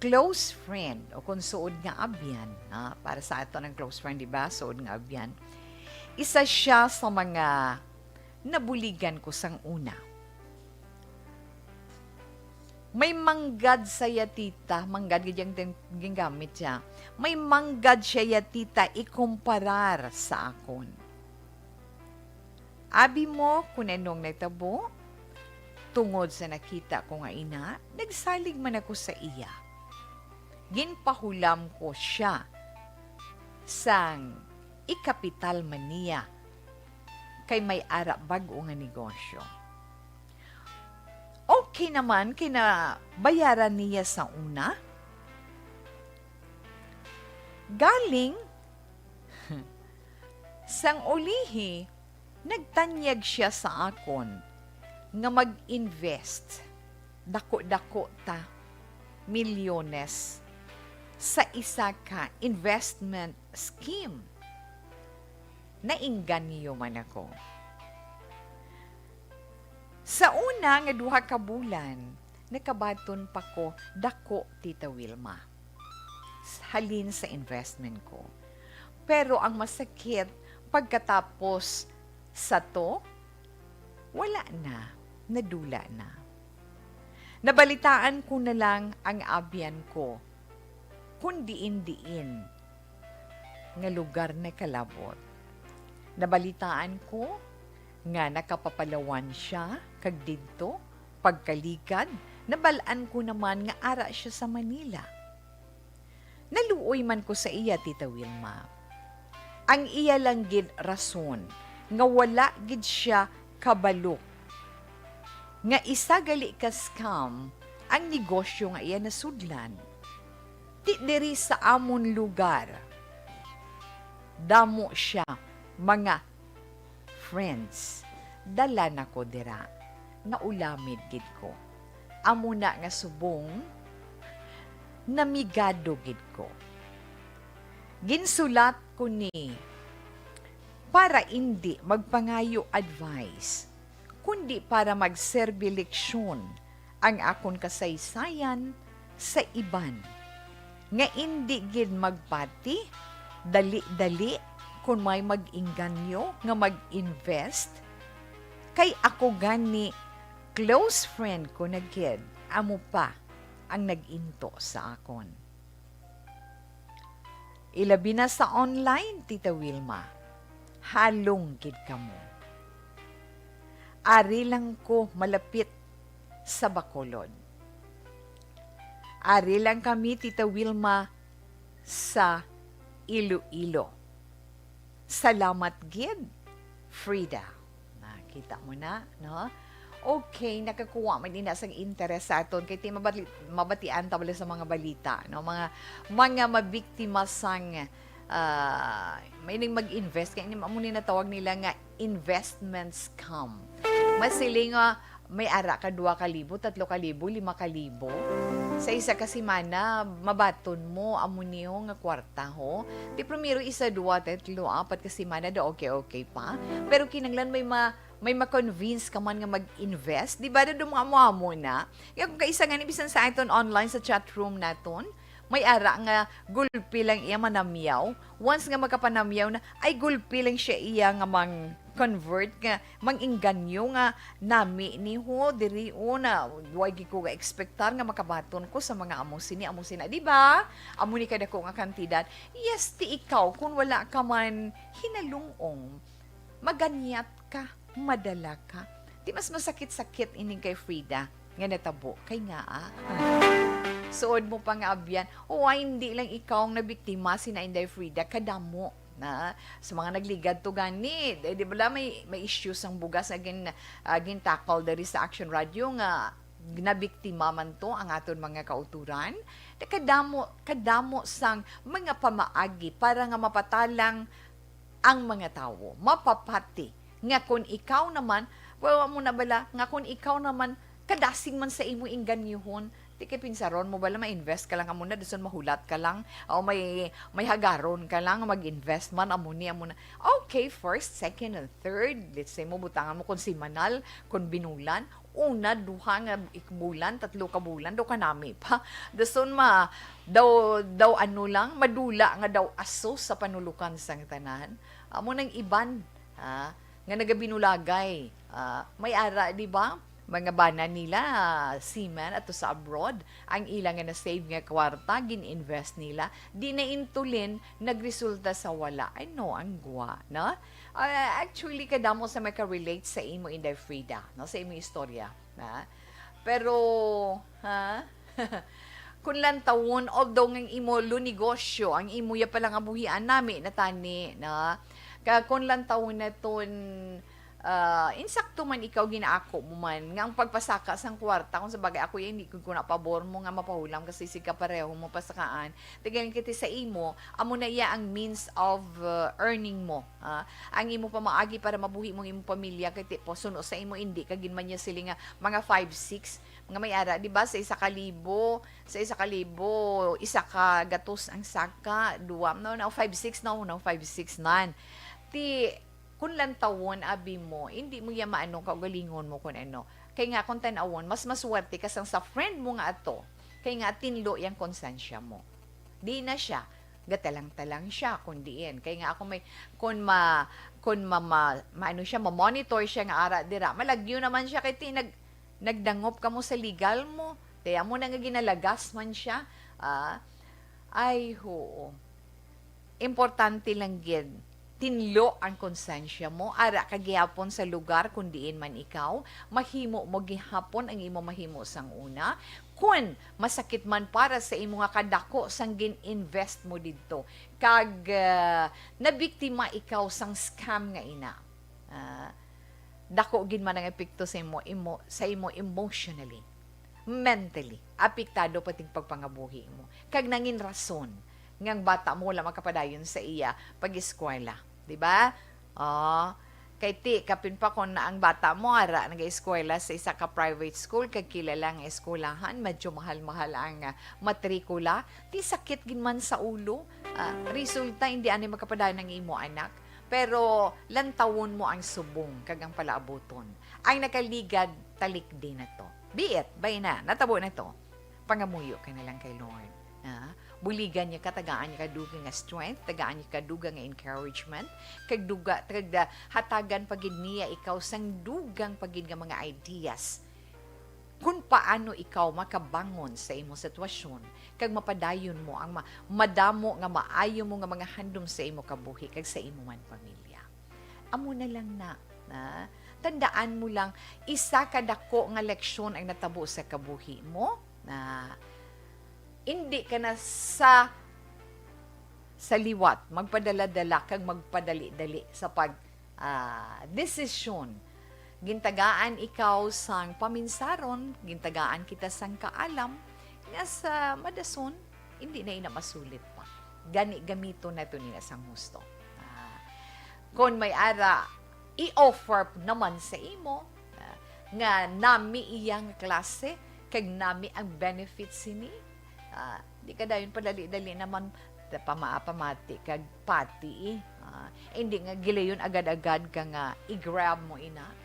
close friend, o kung suod nga abyan, ha? Para sa aton ang close friend, di ba? Suod nga abyan. Isa siya sa mga nabuligan ko sang una. May manggad siya, tita. Manggad gid ang tin-, ginagamit siya. May manggad siya, tita, ikumparar sa akon. Abi mo kon anong natabo? Tungod sa nakita ko nga ina, nagsalig man ako sa iya. Ginpahulam ko siya sang ikapital man niya, kay may ara bag-o nga negosyo. Okay naman kay nabayaran niya sa una. Galing sang ulihi, nagtanyag sia sa akon nga mag-invest dako-dako ta, milyones, sa isa ka investment scheme. Nainganyo man ako. Sa una nga duha ka bulan, nakabaton pa ko dako, Tita Wilma, halin sa investment ko. Pero ang masakit, pagkatapos sato, wala na, nadula na. Nabalitaan ko na lang ang abyan ko kon diin-diin nga lugar nakalabot. Nabalitaan ko nga nakapapalawan sia, kag didto, pagkaligad, nabal-an ko naman nga ara sia sa Manila. Naluoy man ko sa iya, Tita Wilma. Ang iya lang gid rason nga wala gid sia kabalo nga isa gali ka scam ang negosyo nga iya nasudlan. Ti diri sa amon lugar, damo sia mga friends. Dala na ko dira, naulamid gid ko. Amo na nga subong, namigado gid ko. Ginsulat ko ni para indi magpangayo advice, kundi para magserbi leksyon ang akon kasaysayan sa iban, nga indi gid magpati dali-dali kon may mag-inganyo nga mag-invest, kay ako gani close friend ko na gid, amo pa ang nag-into sa akon. Ilabi na sa online, Tita Wilma. Halong gid kamo. Ari lang ko malapit sa Bacolod. Ari lang kami, Tita Wilma, sa Iloilo. Salamat gid Frida. Nakita mo na, no? Okay, nakakuha man din na sang interes sa aton kay ti mabati-, mabatian ta bala sa mga balita, no? Mga, mga mabiktima sang, ah, may ning mag-invest kay ini amo ni natawag nila nga investment scam. Masiling nga may ara ka dua ka libo, tatlo ka libo, lima ka libo. Sa isa ka semana, mabaton mo amo niyo nga kwarta, ho. Ti primero, isa, dua, tatlo, apat ka semana, da okay, okay pa. Pero kinahanglan may ma-, may ma-convince ka man nga mag-invest. Di ba, da mo amo-amo na? Kaya kung kaisa nga ni, bisan sa aton online, sa chat room naton, may ara nga gulpi lang iya manamyaw. Once nga makapanamyaw na, ay gulpi lang siya iya nga mang-convert, nga mang-inganyo nga nami ni ho, diri o na, way gid ko ga-expectar nga makabaton ko sa mga amo sini, amo sina. Di ba? Amo ni kadako nga kantidad. Yes, ti ikaw, kung wala ka man hinalungong, maganyat ka, madala ka. Ti mas masakit-sakit ining kay Frida nga natabo kay nga, ah, suod mo pa nga abyan. O, ay, hindi lang ikaw ang nabiktima, sina Inday Frida, kadamo na sa mga nagligad to gani. Eh, di bala may, may issues ang bugas nga gin-, ah, gin-tackle diri sa Action Radio nga nabiktima man to ang aton mga kauturan. Kadamo, kadamo sang mga pamaagi para nga mapatalang ang mga tawo, mapapati nga kon ikaw naman, wa mo na bala nga kon ikaw naman kadasig man sa imo ingganyuhon, ti kay pinsaron mo bala ma-invest ka lang amo na, dason mahulat ka lang, o may, may hagaron ka lang, mag-invest man, amo ni, amo na. Okay, first, second, and third, let's say mo, butangan mo kung simanal, kung binulan, una, duha nga ik-, bulan, tatlo ka bulan, daw kanami pa. Dason ma, daw, daw ano lang, madula nga daw aso sa panulukan sang tanan. Amo nang iban, ha, nga nagabinulagay. Ah, may ara, di ba? Mga bana nila, ah, seaman ato sa abroad, ang ila nga na-save nga kwarta, gin-invest nila, di na intulin, nagresulta sa wala. Ay, no, ang gwa, no? Ah, actually, kadamo sa maka-relate sa imo, Inday Frida, no? Sa imo istorya, na? Pero, ha? Kung lantawon, although nga ang imo lunegosyo, ang imo ya pala nga buhian nami na tani, na? Ka-, kung lantawon naton, ah, insakto man ikaw ginaako mo man, nga ang pagpasaka sang kwarta, kung sa bagay ako, ya, hindi ko, ko na pabor mo nga mapahulam kasi si kapareho mo pasakaan. Tigang kiti sa imo, amo na iya ang means of, uh, earning mo, ha? Ang imo pamaagi para mabuhi mo ang imong pamilya, kay ti-, po, suno sa imo, hindi ka gin man niya sili nga mga five, six, mga may ara, di ba? Sa isa ka libo, sa isa ka libo, isa ka gatos ang saka, duwa, no, no, five, six, no, no, five, six, nan. Ti, kung lantawon, abi mo, hindi mo iya maano kaugalingon mo kung ano. Kay nga, kung tan-awon, mas maswerte ka sang sa friend mo nga ato. Kay nga, tinlo yang konsensya mo. Di na siya, gatalang-talang siya, kung diin. Kay nga, ako may, kung ma-, kung ma-, ma-, maano siya, ma-monitor siya nga ara dira, malagyo naman siya, kay ti-, nag-, nagdangop ka mo sa legal mo. Kaya mo na nga ginalagas man siya. Ah, ay, hoo. Importante lang gid, tinlo ang konsensya mo, ara ka gihapon sa lugar kun diin man ikaw, mahimo mo gihapon ang imo mahimo sang una, kun masakit man para sa imo nga kadako sang gin-invest mo didto, kag, ah, nabiktima ikaw sang scam nga ina. Ah, dako gid man ang epekto sa imo, imo, sa imo emotionally, mentally, apektado pati ang pagpangabuhi mo. Kag nangin rason nga ang bata mo wala makapadayon sa iya pag-eskwela, di ba? Oh, kay ti, kapin pa kung na ang bata mo ara nag-eskwela sa isa ka private school, kag kilala nga eskwelahan, medyo mahal-mahal ang, ah, matrikula, ti sakit gid man sa ulo. Ah, resulta, hindi ani makapadayon ang imo anak. Pero lantawon mo ang subong kag ang palaabuton. Ang nakaligad, talikdi na to. Be it, bay na, natabo na to. Pangamuyo ka na lang kay Lord. Ah, buligan niya ka, tagaan niya ka dugang nga strength, tagaan niya ka dugang nga encouragement, kag duga, kag da-, hatagan pa gid niya ikaw sang dugang pa gid nga mga ideas kung paano ikaw makabangon sa imo sitwasyon, kag mapadayon mo ang ma-, madamo nga maayo mo nga mga handom sa imo kabuhi kag sa imo man pamilya. Amo na lang na, na. Tandaan mo lang, isa ka dako nga leksyon ang natabo sa kabuhi mo, na hindi ka na sa, sa liwat magpadala-dala kag magpadali-dali sa pag, ah, desisyon. Gintagaan ikaw sang paminsaron, gintagaan kita sang kaalam, nga sa madason, hindi na ina masulit pa. Gani, gamiton nato nila sang husto. Ah, kon may ara, i-offer naman sa imo, ah, nga nami iyang klase, kag nami ang benefits sini, ah, di ka dayon padali-dali naman pamaa-pamati kag pati, eh. Ah, hindi nga gilayon agad-agad ka nga i-grab mo ina.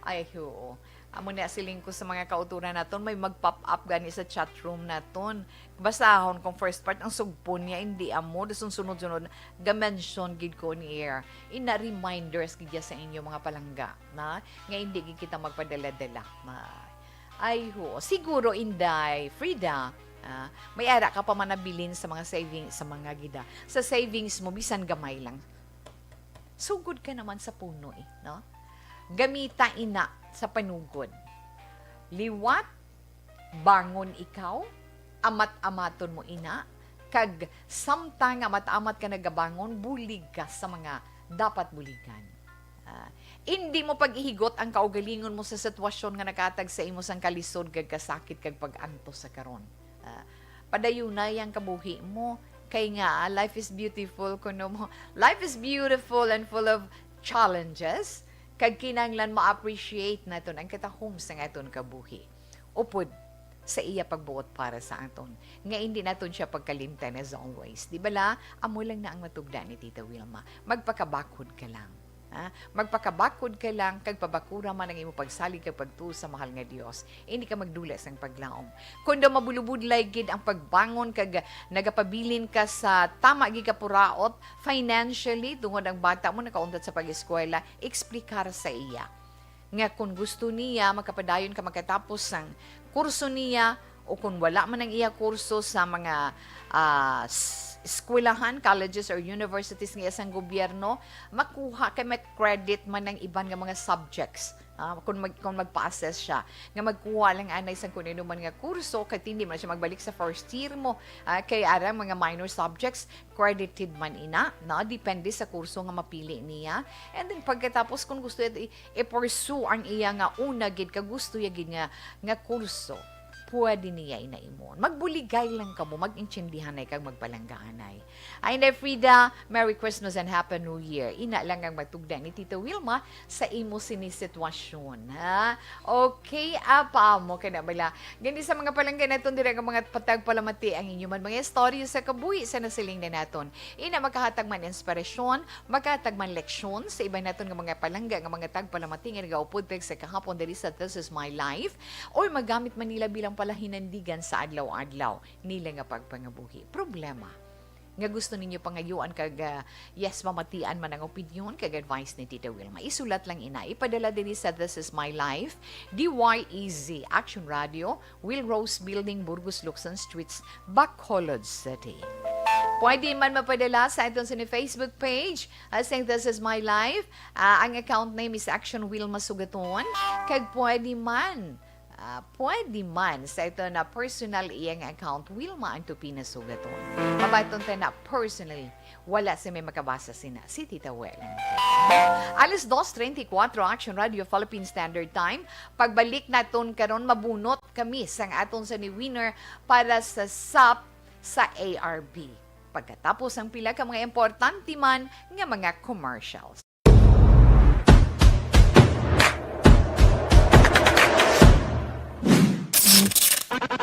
Ay, oo. Amo na siling ko sa mga kauturan naton, may mag-pop up gani sa chat room naton. Basahon kung first part, ang sugpon niya, hindi amo, dason sunod-sunod, ga-mention gid ko ni air. Ina reminders gid ya sa inyo, mga palangga, na, nga hindi gid kita magpadala-dala. Ma-, ay, ho. Siguro, Inday, Frida, ah, may ara ka pa manabilin sa mga saving, sa mga gida. Sa savings mo, bisan gamay lang. Sugod ka naman sa puno, eh, no? Gamita ina sa panugod. Liwat, bangon ikaw, amat-amaton mo ina, kag samtang amat-amat ka nagabangon, bulig ka sa mga dapat buligan. Ah, indi mo pag-ihigot ang kaugalingon mo sa sitwasyon nga nakatag sa imo sang kalisod kag kasakit kag pag-antos sa karon. Ah, padayunay ang kabuhi mo, kay nga, ah, life is beautiful, kuno mo. Life is beautiful and full of challenges, kag kinahanglan ma-appreciate naton ang katahom sang aton kabuhi. Upod sa iya pagbuot para sa aton, nga indi naton siya pagkalimtan as always. Di bala, amo lang na ang matugda ni Tita Wilma. Magpakabakhod ka lang. Ha? Magpakabakhod ka lang, kag pabakura man ang imo pagsalig kag pagtuo sa mahal nga Dios. Indi ka magdula sang paglaom. Kon daw mabulubudlay gid ang pagbangon kag nagapabilin ka sa tama gid ka puraot financially, tungod ang bata mo nakauntat sa pag-eskwela, eksplikar sa iya nga kon gusto niya, makapadayon ka makatapos sang kurso niya, o kon wala man ang iya kurso sa mga, ah, s-, eskwelahan, colleges, or universities nga iya sang gobyerno, makuha kay may credit man ang iban nga mga subjects. Ah, kung mag-, kung magpa-assess siya, nga magkuha lang anay sang kung ano man nga kurso, kay hindi man siya magbalik sa first year mo, ah, kay arang mga minor subjects, credited man ina, no? Depende sa kurso nga mapili niya. And then, pagkatapos, kung gusto niya i-, i-pursue ang iya nga una gid ka gusto niya gid nga, nga kurso, pwede niya ina imon. Magbuligay lang kamo, mag-intindihanay kag magpalanggaanay. Ay, Inday Frida, Merry Christmas and Happy New Year. Ina lang ang matugda ni Tita Wilma sa imo sini sitwasyon, ha? Okay, apa mo ka na bala? Gani sa mga palangga naton dira nga mga patagpalamati ang inyo man mga istorya sa kabuhi sa nasiling na naton. Ina makahatag man inspirasyon, makahatag man leksyon sa iban naton nga mga palangga nga mga tagpalamati nga nagaupod sa kahapon diri sa This Is My Life, or magamit man nila bilang palahinandigan sa adlaw-adlaw nila nga pagpangabuhi. Problema nga gusto ninyo pangayuan kag, ah, yes, mamatian man ang opinyon kag advice ni Tita Wilma. Isulat lang ina. Ipadala diri sa This Is My Life, D Y E Z, Action Radio, Will Rose Building, Burgos, Luksan Streets, Bacolod City. Pwede man mapadala sa aton sa Facebook page, ah, sang This Is My Life. Ah, ang account name is Action Wilma Sugaton. Kag pwede man, ah, pwede man sa ito na personal iyang account, Wilma Antupina Sugaton. Mabaton ta na personally. Wala sa may makabasa sina, si Tita Wen. Alas dos treinta y cuatro, Action Radio Philippine Standard Time. Pagbalik naton karon, mabunot kami sang aton sa ni winner para sa sap sa A R B. Pagkatapos ang pila ka mga importante man nga mga commercials.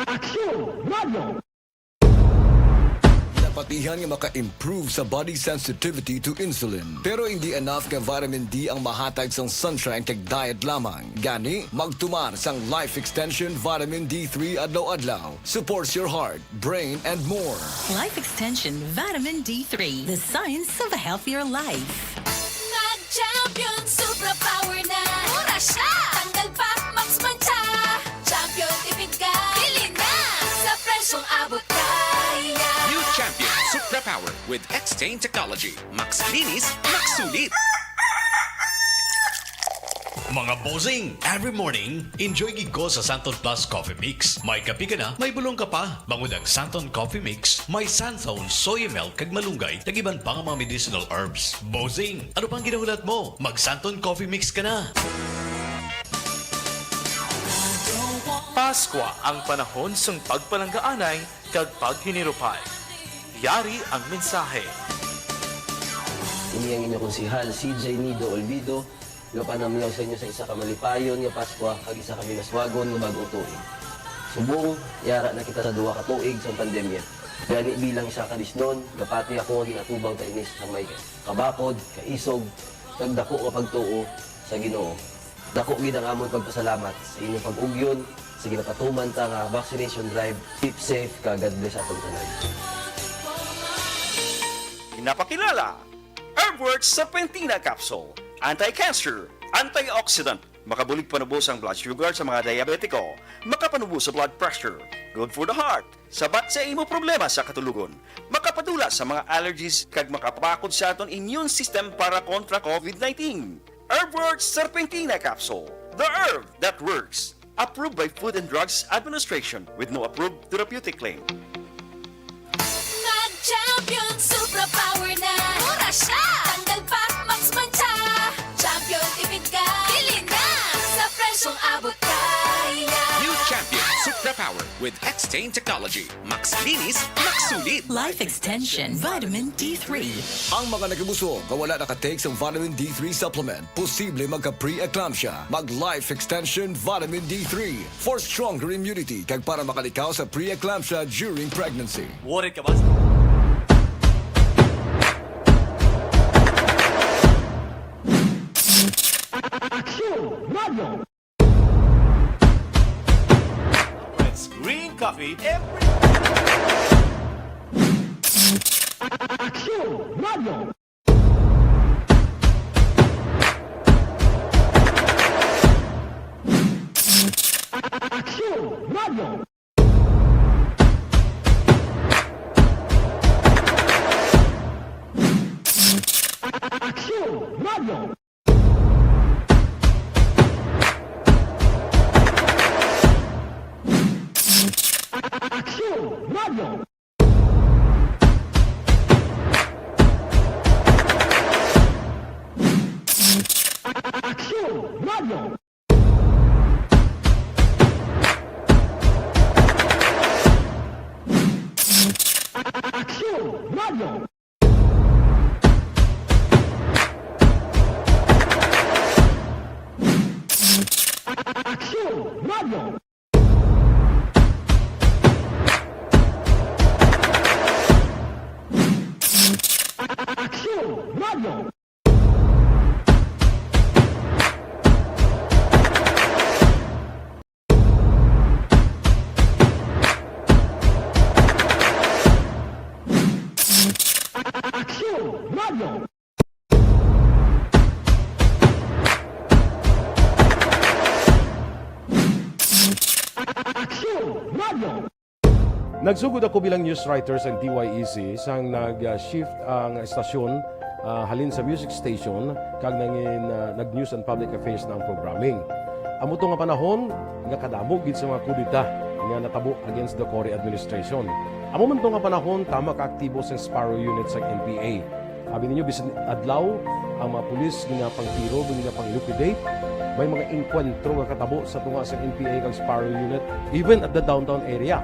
Action Radio! Napatihan nga maka-improve sa body sensitivity to insulin. Pero hindi enough nga vitamin D ang mahatag sang sunshine kag diet lamang. Gani, magtumar sang Life Extension Vitamin D three adlaw-adlaw. Supports your heart, brain, and more. Life Extension Vitamin D three, the science of a healthier life. Nag-Champion Supra Power na. Mura siya. Tanggal pa, Max Mancha. Champion, tipid ka. Bili na. Sa presyong abot kaya. New Champion Supra Power with X-Stain Technology. Max linis, Max sulit. Mga bossing, every morning, enjoy gid ko sa Santon Plus Coffee Mix. May kape ka na, may bulong ka pa. Bangod ang Santon Coffee Mix, may Santon soy milk kag malunggay, kag iban pa nga mga medicinal herbs. Bossing, ano pang ginahulat mo? Mag Santon Coffee Mix ka na. Paskwa ang panahon sang pagpalanggaanay kag paghinirupay. Yari ang mensahe. Ini ang inyo konsehal, C J Nido Olvido, nga panamyaw sa inyo sa isa ka malipayon nga Paskwa kag isa ka binaswagon nga bag-ong tuig. Subong, yara na kita sa duha ka tuig sang pandemya. Gani, bilang isa ka Diosnon, gapati ako nga gin-atubang ta ini sang may kabakod, kaisog, kag dako nga pagtuo sa Ginoo. Dako gid ang amon pagpasalamat sa inyong pag-ugyon sa ginapatuman ta nga vaccination drive. Keep safe, ka God bless atong tanan. Ginapakilala, Herbworks Serpentina Capsule, anti-cancer, antioxidant, makabulig panubo sang blood sugar sa mga diabetiko, makapanubo sa blood pressure, good for the heart, sabat sa imo problema sa katulogon, makapadula sa mga allergies, kag makapakod sa aton immune system para kontra COVID nineteen. Herbworks Serpentina Capsule, the herb that works. Approved by Food and Drugs Administration with no approved therapeutic claim. Mag-Champion Supra Power na! Mura siya! Tanggal pa, Max Mancha! Champion, tipid ka! Bili na! Sa presyong abot kaya! New Champion Supra Power with X-Stain Technology. Max linis, Max sulit. Life Extension Vitamin D three. Ang mga nagabusog nga wala naka-take sa vitamin D three supplement, posible magka-preeclampsia. Mag Life Extension Vitamin D three for stronger immunity kag para makalikaw sa preeclampsia during pregnancy. Worried ka ba? Aksyon Radio! It's green coffee every Aksyon Radio! Aksyon Radio! Aksyon Radio! Aksyon Radio! Aksyon Radio! Aksyon Radio! Aksyon Radio! Aksyon Radio! Aksyon Radio! Aksyon Radio! Nagsugod ako bilang news writer sa D Y E C sang nag-shift ang estasyon, ah, halin sa music station kag nangin, ah, nag-news and public affairs na ang programming. Amo to nga panahon nga kadamo gid sa mga kudeta nga natabo against the Cory administration. Amo man to nga panahon tama kaaktibo sang Sparrow Unit sang N P A. Abi ninyo, bisan adlaw, ang mga pulis ginapangtiro, ginapang-liquidate. May mga engkwentro nga katabo sa tunga sa N P A kag Sparrow Unit, even at the downtown area.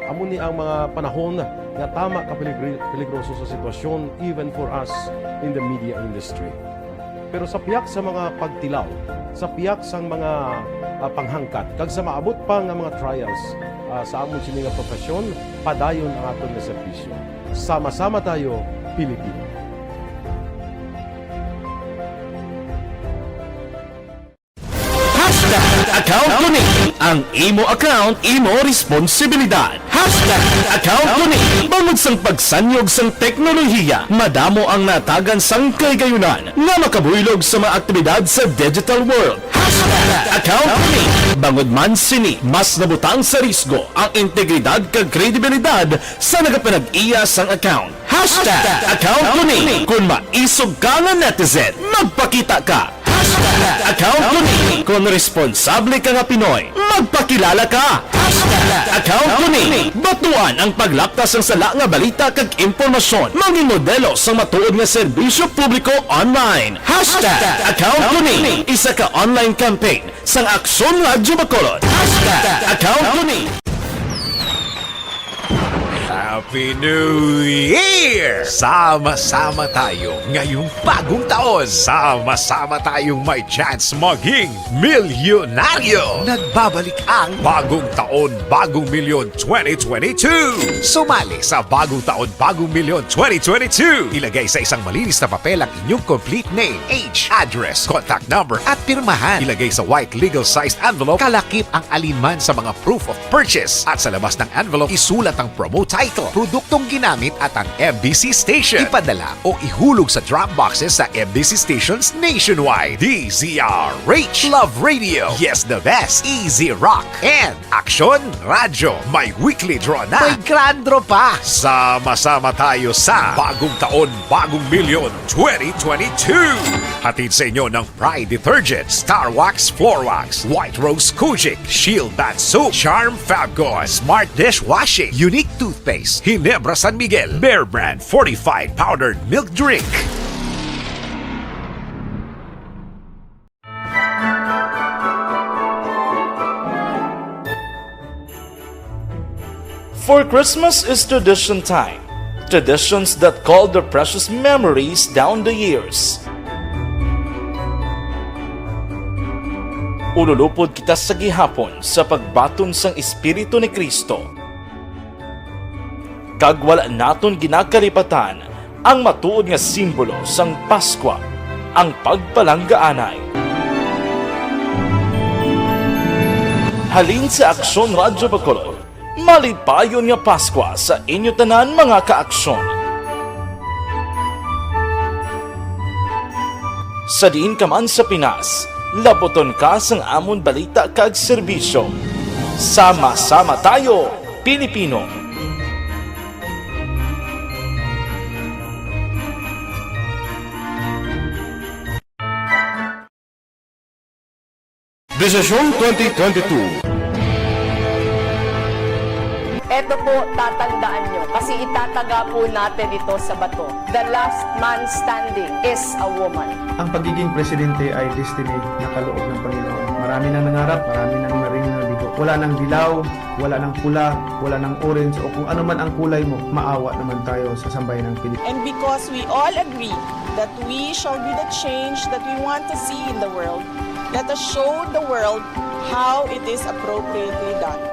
Amo ni ang mga panahon nga tama ka peligri-, peligroso sa sitwasyon, even for us in the media industry. Pero sa pihak sa mga pagtilaw, sa pihak sang mga, ah, panghangkat, kag sa maabot pa nga mga trials, ah, sa amon sini nga profesyon, padayon ang aton nga serbisyo. Sama-sama tayo, Pilipino. Hashtag account ko ni. Ang imo account, imo responsibilidad. Hashtag account ko ni. Bangod sang pagsanyog sang teknolohiya, madamo ang natagan sang kahigayunan nga makabuylog sa mga aktibidad sa digital world. Hashtag account ko ni. Bangod man sini, mas nabutang sa risgo ang integridad kag kredibilidad sa nagapanag-iya sang account. Hashtag account ko ni. Kon maisog ka nga netizen, magpakita ka. Hashtag Account ko ni. Kon responsable ka nga Pinoy, magpakilala ka. Hashtag account ko ni. Batuan ang paglapta sang sala nga balita kag impormasyon. Mangin modelo sang matuod nga serbisyo publiko online. Hashtag account ko ni. Isa ka online campaign sang Aksyon Radyo Bacolod. Hashtag account ko ni. Happy New Year! Sama-sama tayo ngayong bagong taon. Sama-sama tayong may chance maging milyonaryo. Nagbabalik ang Bagong Taon, Bagong Milyon twenty twenty-two. Sumali sa Bagong Taon, Bagong Milyon twenty twenty-two. Ilagay sa isang malinis na papel ang inyong complete name, age, address, contact number, at pirmahan. Ilagay sa white legal sized envelope, kalakip ang alinman sa mga proof of purchase. At sa labas ng envelope, isulat ang promo title, produktong ginamit at ang M B C station. Ipadala o ihulog sa drop boxes sa M B C stations nationwide. D Z R H, Love Radio, Yes the Best, Easy Rock, and Aksyon Radyo. May weekly draw na. May grand draw pa. Sama-sama tayo sa Bagong Taon, Bagong Milyon twenty twenty-two. Hatid sa inyo ng Pride Detergent, Star Wax Floor Wax, White Rose Kojic, Shield Bath Soap, Charm Fabcon, Smart Dishwashing, Unique Toothpaste, Ginebra San Miguel, Bear Brand Fortified Powdered Milk Drink. For Christmas is tradition time. Traditions that call their precious memories down the years. Ululupod kita sa gihapon sa pagbaton sang Espiritu ni Cristo. Kag wala naton ginakalipatan ang matuod nga simbolo sang Paskwa, ang pagpalanggaanay. Halin sa Aksyon Radyo Bacolod, malipayon nga Paskwa sa inyo tanan, mga ka-Aksyon. Sa diin ka man sa Pinas, labuton ka sang amon balita kag serbisyo. Sama-sama tayo, Pilipino! Desisyon twenty twenty-two. Eto po, tatandaan nyo, kasi itataga po natin ito sa bato. The last man standing is a woman. Ang pagiging presidente ay destiny na kaloob ng Panginoon. Marami nang nangarap, marami nang naring nabigo. Wala nang dilaw, wala nang pula, wala nang orange, o kung ano man ang kulay mo, maawa naman tayo sa sambayan ng Pilipinas. And because we all agree that we shall be the change that we want to see in the world, let us show the world how it is appropriately done.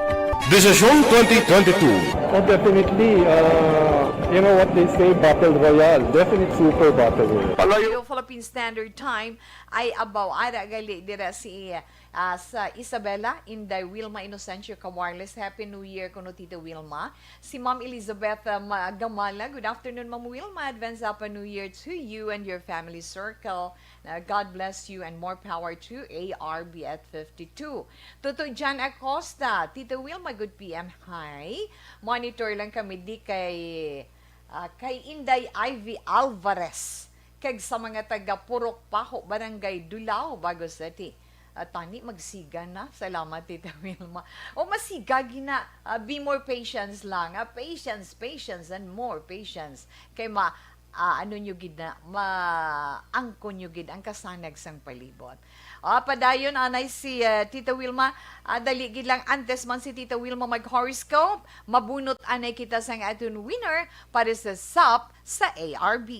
Desisyon twenty twenty-two. Oh, definitely. Uh, you know what they say, battle royale. Definite super battle royale. Palayo. Philippine Standard Time ay abaw ara gali dira si, ah, sa Isabela, Inday Wilma Inocencio Cawarles. Happy New Year kuno, Tita Wilma. Si Ma'am Elizabeth, ah, Ma-, Gamala. Good afternoon, Ma'am Wilma. Advance Happy New Year to you and your family circle. Na God bless you and more power to A R B at fifty-two. Tutoy Jan Acosta, Tita Wilma, good P M. Hi. Monitor lang kami di kay, ah, kay Inday Ivy Alvarez. Kag sa mga taga Purok Paho, Barangay Dulao, Bago City. Ah, tani, magsiga na. Salamat, Tita Wilma. O, masiga gina. Ah, be more patience lang. Ah, patience, patience, and more patience. Kay ma-, ah, ano nyo gid na, maangkon nyo gid ang kasanag sang palibot. Ah, padayon, anay si, ah, Tita Wilma. Ah, dali gid lang, antes man si Tita Wilma mag-horoscope, mabunot anay kita sang aton winner para sa sap sa A R B.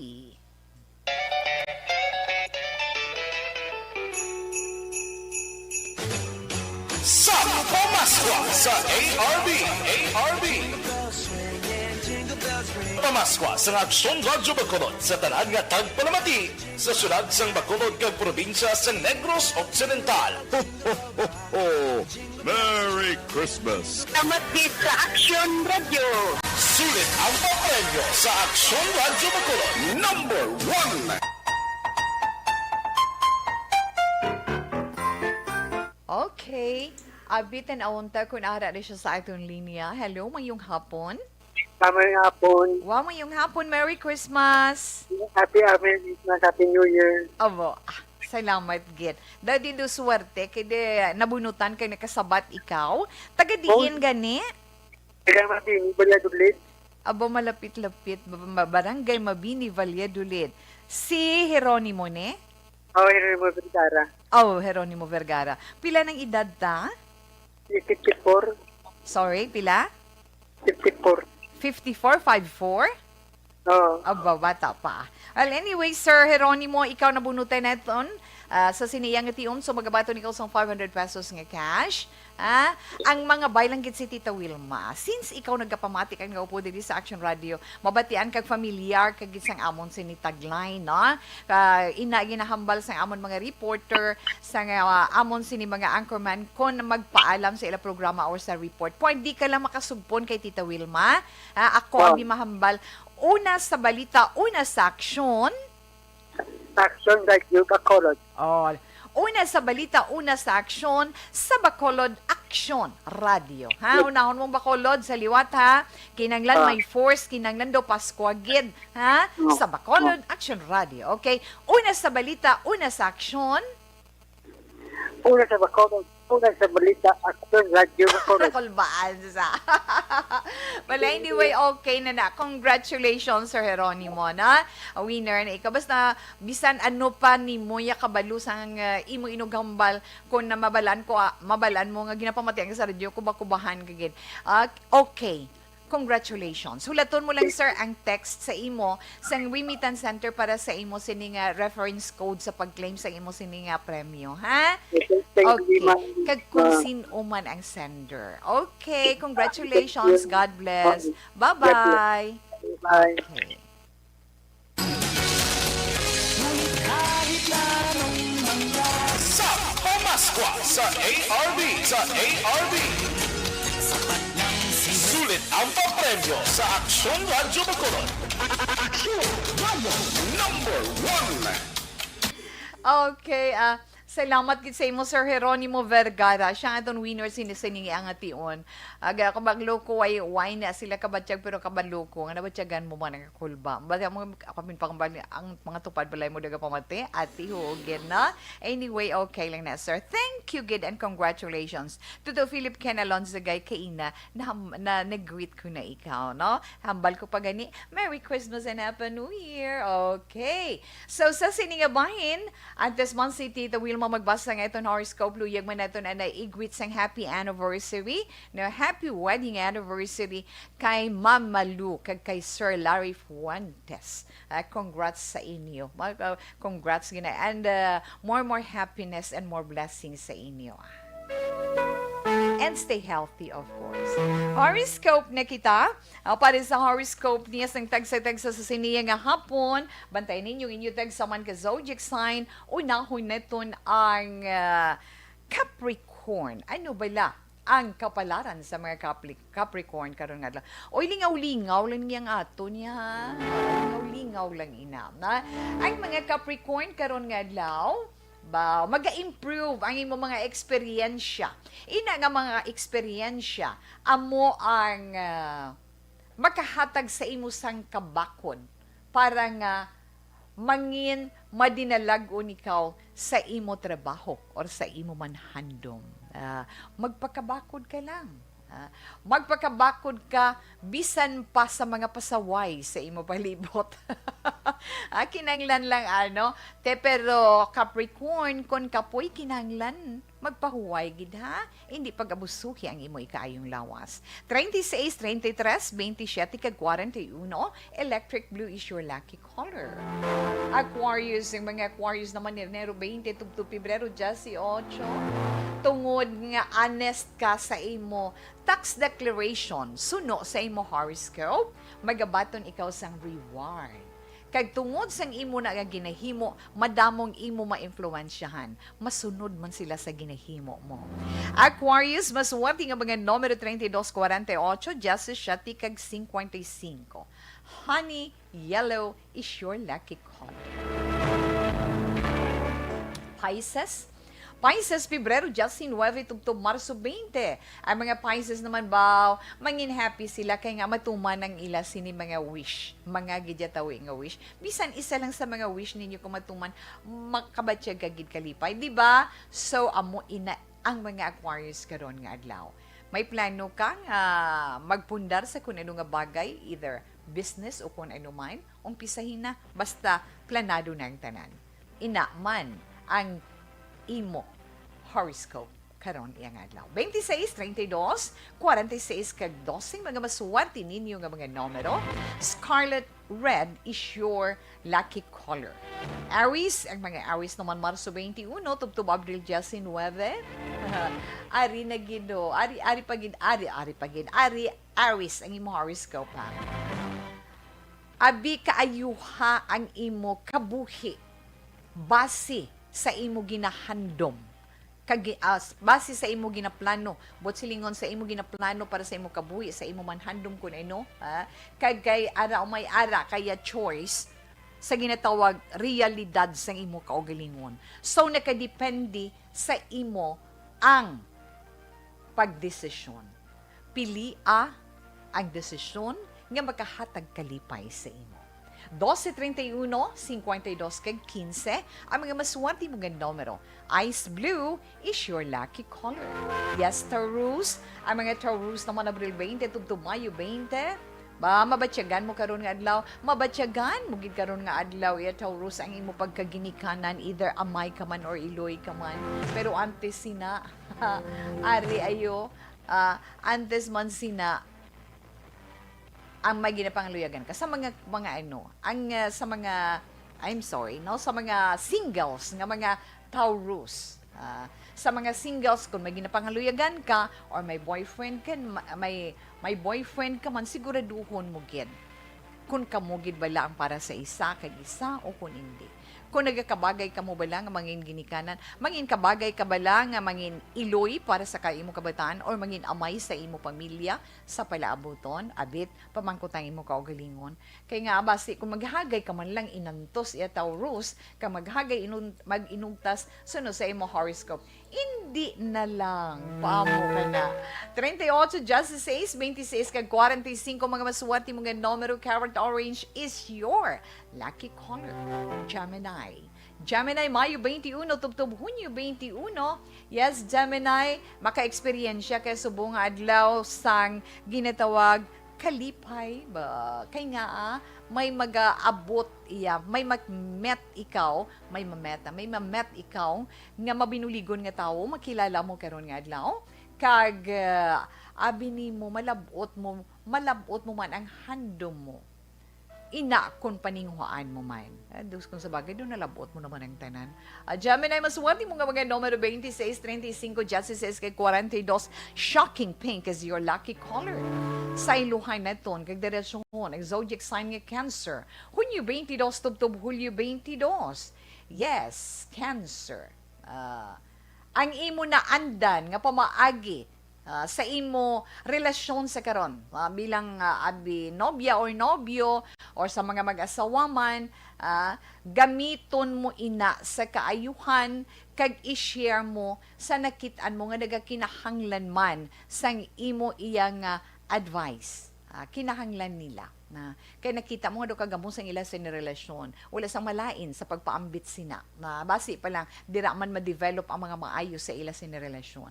Sa Pamaskwa sa A R B, A R B. Pamaskwa sa Aksyon Radyo Bacolod sa tanan nga tagpalamati sa syudad sang Bacolod kag probinsya sa Negros Occidental. Ho, ho, ho, ho! Merry Christmas! Salamat gid sa Aksyon Radyo. Sulit ang papremyo sa Aksyon Radyo Bacolod, number one. Okay. Abi, tan-awon ta kun ara na siya sa aton linya. Hello, mayong hapon. Tamang hapon. Wa, mayong hapon. Merry Christmas. Happy, Merry Christmas, Happy New Year. Abo. Ah, Salamat gid. Daw di do swerte kay di nabunutan kay nakasabat ikaw. Taga diin gani? Taga Mabini, Valladolid. Abo, malapit-lapit, ba-, ba-, Barangay Mabini, Valladolid. Si Jeronimo ni? Oh, Jeronimo Vergara. Oh, Jeronimo Vergara. Pila nang edad ta? Fifty-four. Sorry, pila? Fifty-four. Fifty-four, five four? Oo. Aba, bata pa. Well, anyway, Sir Jeronimo, ikaw nabunutan naton, ah, sa sini nga tion, so magabaton ikaw sang five hundred pesos nga cash. Ah, ang mga baylan gid si Tita Wilma. Since ikaw nagapamati kag nagaupo diri sa Action Radio, mabatian kag familiar kag gid sang amon sini tagline, no? Ah, ina ginahambal sang amon mga reporter, sang, ah, amon sini mga anchorman kon magpaalam sa ila programa or sa report. Pwede ka lang makasugpon kay Tita Wilma. Ah, ako ang Wow. gimahambal. Una sa balita, una sa aksyon. Action Radio Bacolod. Oh, una sa balita, una sa aksyon, sa Bacolod Aksyon Radio. Ha? Yes. Unahon mong Bacolod sa liwat, ha? Kinanglan Ah. may force, kinanglan daw Pasko agid, ha? Ah. Sa Bacolod Ah. Aksyon Radio. Okay. Una sa balita, una sa aksyon. Una sa Bacolod, una sa balita, Action Radio Bacolod. Nakulbaan sa. Well, Thank anyway, you. okay na na. Congratulations, Sir Jeronimo, na winner na ikaw. Basta, bisan ano pa ni Moya Kabalo sang, uh, imo inughambal, kung na mabalaan ko, ah, mabalaan mo nga ginapamatian ka sa radyo, kuba-kubahan ka gid. Ah, okay. Congratulations. Hulaton mo lang, sir, ang text sa imo sang Remittance Center para sa imo sini nga reference code sa pag-claim sa imo sini nga premyo, ha? Yes, sir. Thank you, Okay. ma'am. Kag kung Ah. sin-o man ang sender. Okay, congratulations. Thank you. God bless. Okay. Bye-bye. Bye. Okay. Ngunit kahit anong mangyari. Sa Pamaskwa sa A R B, sa A R B. Sulit ang papremyo sa Aksyon Radyo Bacolod. Aksyon Radyo number one. Okay, ah, salamat gid sa imo, Sir Jeronimo Vergara. Siya ang aton winner sini, sini nga tion. Aga, kabalo ko, way, way na sila kabatyag, pero kabalo ko nga nabatyagan mo man ang kulba. Basta mo, ako, min pangambal, ang mga tupad balay mo daga pamati, ati, huugin na. Anyway, okay lang na, sir. Thank you, gid, and congratulations. Tuto Philip Ken Alonzo Gay, kaina, na, na, nag-greet ko na ikaw, no? Hambal ko pa gani, Merry Christmas and Happy New Year. Okay. So, sa sini nga bahin, antes man si Tita Wilma magbasa nga iton horoscope, luyag man naton anay i-greet sang happy anniversary, no? Happy wedding anniversary kay Ma'am Malu kag kay Sir Larry Fuentes. Ah, congrats sa inyo. Mag-, ah, congrats gina-, and, ah, more, more happiness and more blessings sa inyo. And stay healthy, of course. Horoscope na kita. Ah, para sa horoscope niya sang tagsa-tagsa sa siniya nga hapon, bantay ninyo inyo tagsa man ka zodiac sign. Unahon naton ang, ah, Capricorn. Ano bala ang kapalaran sa mga Capri-, Capricorn karon nga adlaw? Oy, lingaw-lingaw lang niya ang ato niya, ha? Lingaw-lingaw lang ina. Na, ang mga Capricorn karon nga adlaw, ba, maga-improve ang imo mga eksperyensya. Ina nga mga eksperyensya, amo ang, ah, makahatag sa imo sang kabakod para nga mangin madinalag-on ikaw sa imo trabaho or sa imo man handom. Ah, magpakabakod ka lang. Ah, magpakabakod ka bisan pa sa mga pasaway sa imo palibot. Ah, kinahanglan lang, ano, te, pero Capricorn, kon kapoy, kinahanglan magpahuway gid, ha? Hindi pag-abusuhi ang imo ikaayong lawas. Treinta y seis, treinta y tres, veintisiete, kag cuarenta y uno, electric blue is your lucky color. Aquarius, ang mga Aquarius naman, Enero twenty, tubtob Pebrero dieciocho. Tungod nga honest ka sa imo tax declaration, suno sa imo horoscope, magabaton ikaw sang reward. Kag tungod sang imo na nga ginahimo, madamong imo maimpluwensyahan. Masunod man sila sa ginahimo mo. Aquarius, maswerte nga mga numero treinta y dos, cuarenta y ocho, diecisiete, kag cincuenta y cinco. Honey, yellow is your lucky color. Pisces, Pisces, Pebrero diyasinuwebe tubtob Marso twenty. Ang mga Pisces naman ba, mangin happy sila kay nga matuman ang ila sini mga wish, mga gidya tawi nga wish. Bisan isa lang sa mga wish ninyo kung matuman, makabatyag ka gid kalipay, di ba? So, amo ina ang mga Aquarius karon nga adlaw. May plano ka nga magpundar sa kun ano nga bagay, either business o kun ano man, umpisahin na, basta planado na ang tanan. Ina man ang imo horoscope karon iyang adlaw. Twenty-six, treinta y dos, cuarenta y seis kag doce, mga maswerte ninyo nga mga numero. Scarlet red is your lucky color. Aries, ang mga Aries naman Marso twenty-uno, tubtob Abril diyasinuwebe. Ari na gid, oh. Ari, ari pa gid, ari, ari pa gid, ari, Aries, ang imo horoscope, ha? Abi kaayuha ang imo kabuhi base sa imo ginahandom. Kag gi-, ah, s-, base sa imo ginaplano, buot silingon, sa imo ginaplano para sa imo kabuhi, sa imo manhandom kun ano, ha? Kag kay ara o may ara kaya choice sa ginatawag realidad sang imo kaugalingon. So, nakadepende sa imo ang pagdesisyon. Pilia ang desisyon nga makahatag kalipay sa imo. Doce, treinta y uno, cincuenta y dos, kag quince ang mga maswerte mo nga numero. Ice blue is your lucky color. Yes, Taurus. Ang mga Taurus naman Abril twenty tubtob Mayo twenty. Ba, mabatyagan mo karon nga adlaw? Mabatyagan mo gid karon nga adlaw, iya Taurus, ang imo pagkaginikanan, either amay ka man or iloy ka man. Pero antes sina, ari ayo, ah, antes man sina, ang may ginapangaluyagan ka sa mga, mga ano, ang, ah, sa mga, I'm sorry, no, sa mga singles nga mga Taurus. Ah, sa mga singles, kung may ginapangaluyagan ka or may boyfriend ka, ma-, may, may boyfriend ka man, siguraduhon mo gid kung kamo gid bala ang para sa isa kag isa o kung hindi. Kung nagakabagay kamo bala nga mangin ginikanan, mangin kabagay ka bala nga mangin iloy para sa ka imo kabataan or mangin amay sa imo pamilya sa palaabuton, abit, pamangkot ang imo kaugalingon. Kay nga, basi, kung maghagay ka man lang inantos, iya Taurus, ka maghagay inun-, mag-inugtas, suno sa imo horoscope, indi na lang. Paamo ka na. Treinta y ocho, dieciséis, veintiséis, kag cuarenta y cinco, mga maswerte mo nga numero, Carrot Orange is your lucky color. Gemini. Gemini, Mayo twenty-uno, tubtob Hunyo twenty-uno. Yes, Gemini, maka-eksperyensya kay subong nga adlaw sang ginatawag kalipay ba? Kay nga, ah, may magaabot iya, may mag-met ikaw, may mameta, may mamet ikaw nga mabinuligon nga tawo, makilala mo karon nga adlaw. Kag, ah, abi nimo, malab-ot mo, malab-ot mo man ang handom mo. Ina kon paninguhaan mo man. Ah, dus-, kung sa bagay, doon nalab-ot mo naman ang tanan. Ah, Gemini, maswerte mo nga mga numero twenty-six, treinta y cinco, dieciséis, kay cuarenta y dos. Shocking pink is your lucky color. Sa iluhan naton, kag direksyon, ang zodiac sign nga Cancer. Hunyo twenty-dos, tubtob Hulyo twenty-dos. Yes, Cancer. Ah, ang imo naandan nga pamaagi, ah, sa imo relasyon sa karon, ah, bilang, ah, abi, nobya or nobyo, or sa mga mag-asawa man, ah, gamiton mo ina sa kaayuhan kag i-share mo sa nakit-an mo nga nagakinahanglan man sang imo iya nga advice. Ah, kinahanglan nila na kay nakita mo nga daw kagamo sang ila sini relasyon, wala sang malain sa pagpaambit sina. Na basi pa lang, dira man ma-develop ang mga maayo sa ila sini relasyon.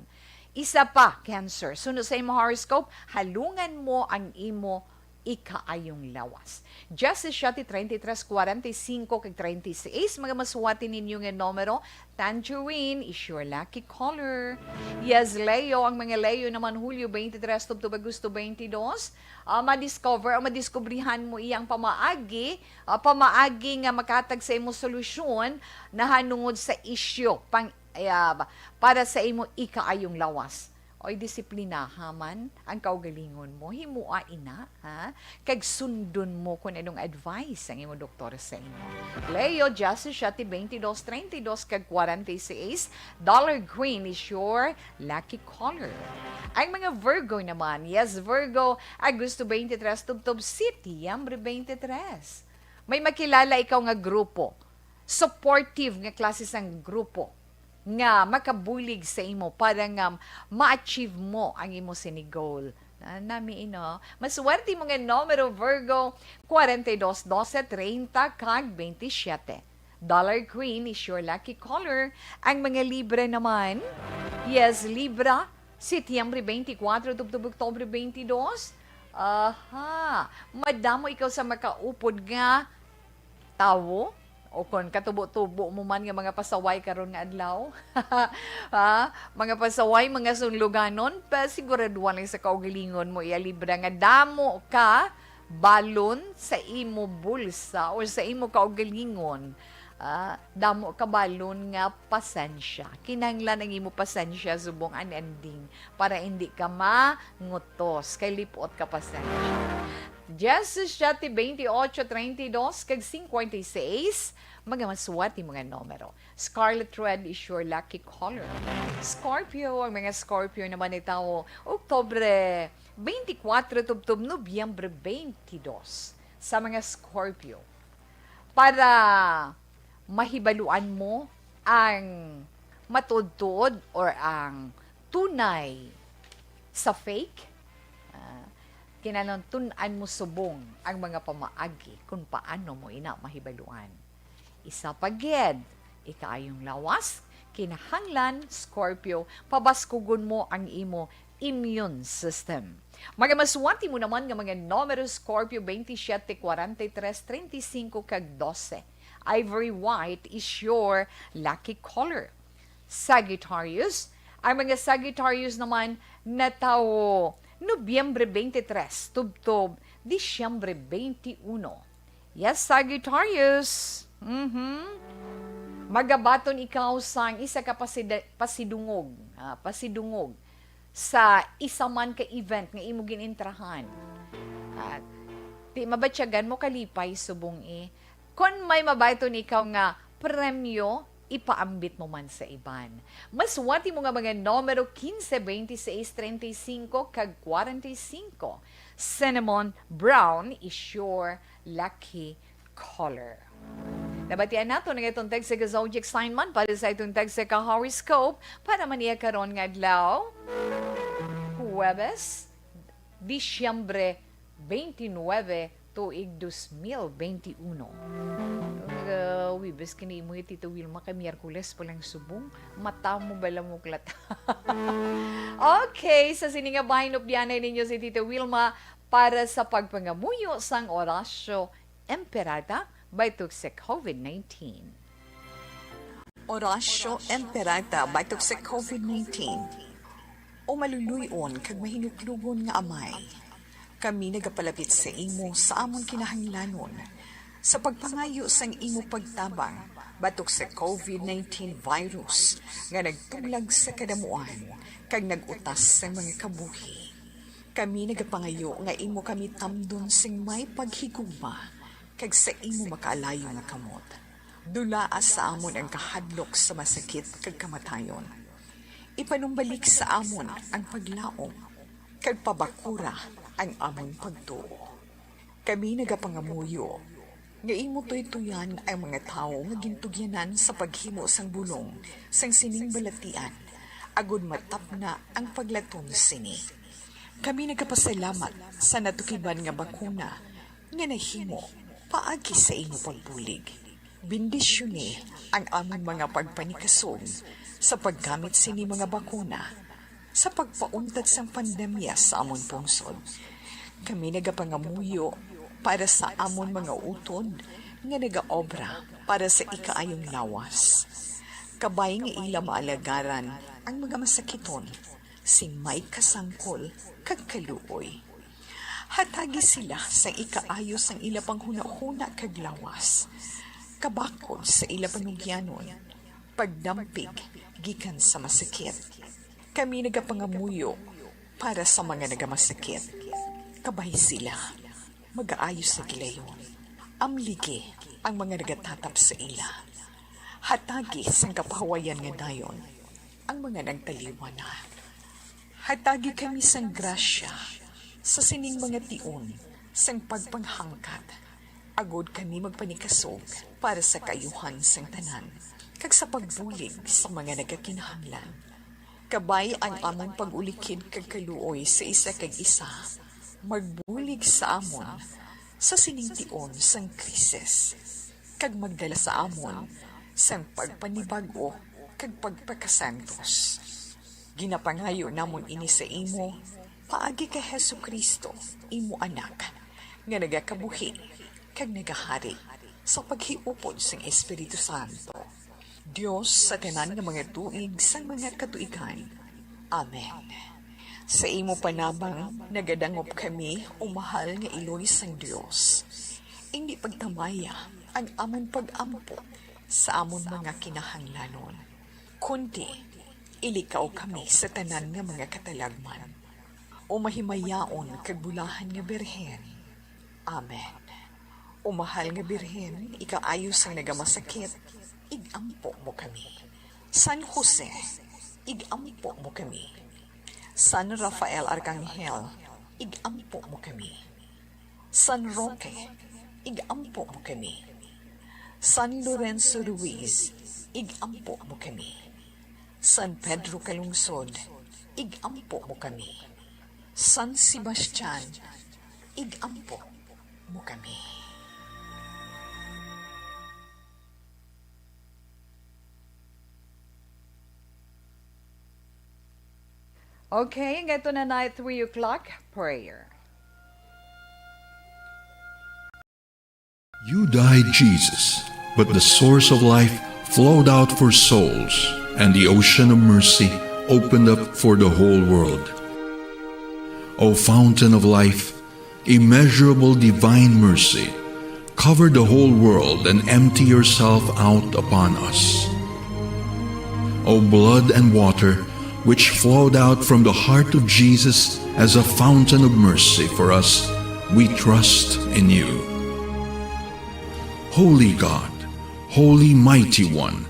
Isa pa, Cancer, suno sa imo horoscope, halungan mo ang imo ikaayong lawas. Diecisiete, treinta y tres, cuarenta y cinco, kag treinta y seis, mga maswerte ninyo nga numero, Tangerine is your lucky color. Yes, Leo, ang mga Leo naman Hulyo twenty-three tubtob Agosto twenty-dos, ah, ma-discover o madiskubrihan mo iyang pamaagi, ah, pamaagi nga makatag sa imo solusyon nahanungod sa isyu pang, ah, para sa imo ikaayong lawas. Oy, disiplinaha man ang kaugalingon mo. Himoa ina, ha? Kag sundon mo kun anong advice ang imo doktor sa imo. Leo, diecisiete, veintidós, treinta y dos, kag cuarenta y seis, dollar green is your lucky color. Ang mga Virgo naman, yes, Virgo, Agosto twenty-three tubtob Setyembre twenty-three. May makilala ikaw nga grupo, supportive nga klase sang grupo. nga makabulig sa imo para nga ma-achieve mo ang imo sini goal. Ah, nami ino. Maswerte mo nga numero, Virgo, forty-two, doce, treinta, kag twenty-seven. Dollar Queen is your lucky color. Ang mga Libra naman, yes, Libra, Setyembre twenty-four tubtob Oktubre twenty-two. Aha, madamo ikaw sa makaupod nga tawo, o kon katubo-tubo mo man nga mga pasaway karon nga adlaw. Ha? Mga pasaway, mga sunluganon, pasiguraduhan lang sa kaugalingon mo, iya Libra, nga damo ka balon sa imo bulsa o sa imo kaugalingon. Ah, damo ka balon nga pasensya. Kinahanglan ang imo pasensya subong unending para hindi ka mangutos kay lipot ka pasensya. Diyes, siyete, twenty-ocho, treinta y dos, kag cincuenta y seis, mga maswerte mga numero. Scarlet Red is your lucky color. Scorpio, ang mga Scorpio naman ni tawo, Oktubre twenty-four tubtob Nobyembre twenty-two. Sa mga Scorpio, para mahibaluan mo ang matuod-tuod or ang tunay sa fake, ah, kinahanglan tun-an mo subong ang mga pamaagi kung paano mo ina mahibaluan. Isa pa gid, ikaayong lawas, kinahanglan, Scorpio, pabaskugon mo ang imo immune system. Mga maswerte mo naman nga mga numero, Scorpio, twenty-siete, forty-tres, treinta y cinco, kag doce. Ivory white is your lucky color. Sagittarius, ang mga Sagittarius naman natawo Nobyembre twenty-three tubtob Disyembre twenty-one. Yes, Sagittarius. Mhm. Magabaton ikaw sang isa ka pasida-, pasidungog, ah, pasidungog sa isa man ka event nga imo ginintrahan. At di mabatyagan mo kalipay subong, eh. Kon may mabaton ikaw nga premyo, ipaambit mo man sa iban. Maswerte mo nga mga numero quince, veintiséis, treinta y cinco, kag cuarenta y cinco. Cinnamon brown is your lucky color. Nabatian nato ang atong text sa zodiac sign man para sa atong text sa horoscope para man iya karon nga adlaw. Huwebes, Disyembre twenty-nine, tuig dos mil twenty-one. Uh, Huwebes kini mo, Tito Wilma, kay Miyerkules pa lang subong. Mata mo ba lamuklat? Okay, sa sini nga bahin, updyanan ninyo si Tito Wilma para sa pagpangamuyo sang Orasyo Imperata batok sa covid nineteen. Orasyo Imperata batok sa covid nineteen. O maluluy-on kag mahinuklogon nga Amay, kami nagapalapit sa imo sa amon kinahanglanon sa pagpangayo sang imo pagtabang batok sa covid nineteen virus nga nagtuglag sa kadamuan kag nag-utas sa mga kabuhi. Kami nagapangayo nga imo kami tamdon sing may paghigugma kag sa imo makaalayo nga kamot. Dulaa sa amon ang kahadlok sa masakit kag kamatayon. Ipanumbalik sa amon ang paglaom, kag pabakura ang amon pagtuo. Kami nagapangamuyo nga imo tuytoyan ang mga tawo nga gintugyanan sa paghimo sang bulong sang sining balatian, agod matapna ang paglaton sini. Kami nagapasalamat sa natukiban nga bakuna nga nahimo paagi sa imo pagbulig. Bendisyoni ang amon mga pagpanikasog sa paggamit sini mga bakuna sa pagpauntat sang pandemya sa amon pungsod. Kami nagapangamuyo para sa amon mga utod nga nagaobra para sa ikaayong lawas. Kabay nga ila maalagaran ang mga masakiton sing may kasangkol kag kaluoy. Hatagi sila sa ikaayo sang ila panghunahuna kag lawas, kabakod sa ila panugyanon, pagdampig gikan sa masakit. Kami nagapangamuyo para sa mga nagamasakit. Kabay sila magaayo sa gilayon. Amligi ang mga nagatatap sa ila. Hatagi sang kapahuwayan nga dayon ang mga nagtaliwan na. Hatagi kami sang grasya sa sining mga tion sang pagpanghangkat, agod kami magpanikasog para sa kaayuhan sang tanan, kag sa pagbulig sa mga nagakinahanglan. Kabay ang amon pag-ulikid kag kaluoy sa isa kag isa, magbulig sa amon sa sining tion sang krisis, kag magdala sa amon sang pagpanibag-o kag pagpakasantos. Ginapangayo namon ini sa imo paagi kay Jesu-Cristo, imo Anak, nga nagakabuhi kag nagahari sa paghiupod sang Espiritu Santo, Dios sa tanan nga mga tuig sang mga katuigan. Amen. Sa imo panabang nagadangop kami, o mahal nga Iloy sang Dios. Indi pagtamaya ang amon pag-ampo sa amon mga kinahanglanon, kundi ilikaw kami sa tanan nga mga katalagman. O mahimayaon kag bulahan nga Birhen. Amen. O mahal nga Birhen, ikaayo sang nagamasakit, ig-ampo mo kami. San Jose, ig-ampo mo kami. San Rafael Arcangel, ig-ampo mo kami. San Roque, ig-ampo mo kami. San Lorenzo Ruiz, ig-ampo mo kami. San Pedro Calungsod, ig-ampo mo kami. San Sebastian, ig-ampo mo kami. Okay, ngadto na na three o'clock prayer. You died, Jesus, but the source of life flowed out for souls, and the ocean of mercy opened up for the whole world. O fountain of life, immeasurable divine mercy, cover the whole world and empty yourself out upon us. O blood and water, which flowed out from the heart of Jesus as a fountain of mercy for us, we trust in you. Holy God, Holy Mighty One,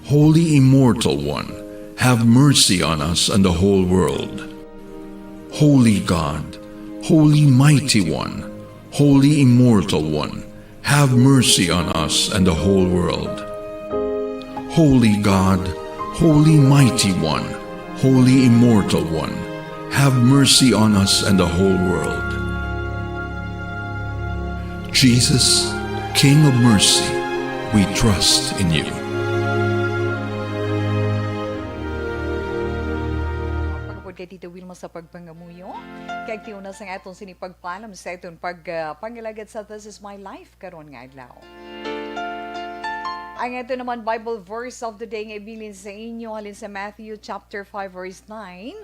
Holy Immortal One, have mercy on us and the whole world. Holy God, Holy Mighty One, Holy Immortal One, have mercy on us and the whole world. Holy God, Holy Mighty One, Holy Immortal One, have mercy on us and the whole world. Jesus, King of mercy, we trust in you. Pagkapot kay Tito Wilma sa pagpangamuyo, kag tiuna sang aton sini pagpaalam sa aton pag, ah, pangalagad sa This Is My Life karon nga adlaw. Ang ato naman Bible verse of the day nga ibilin sa inyo halin sa Matthew chapter five, verse nine,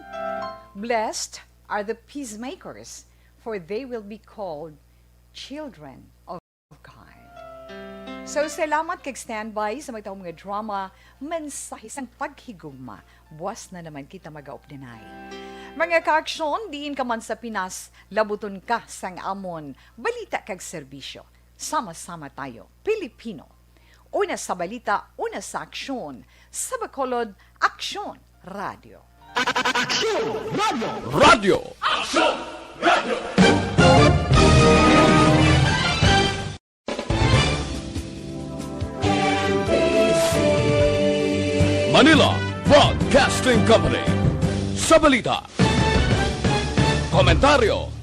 "Blessed are the peacemakers, for they will be called children of God." So, salamat kag standby sa matahom nga drama, Mensahe sang Paghigugma. Buas na naman kita magaupdanay. Mga kaaksyon, diin ka man sa Pinas, labuton ka sang amon balita kag serbisyo. Sama-sama tayo, Pilipino. Una sa balita, una sa aksyon. Sa Bacolod, Aksyon Radio. Aksyon Radio! Radio! Aksyon Radio! Manila Broadcasting Company. Sa balita, komentaryo,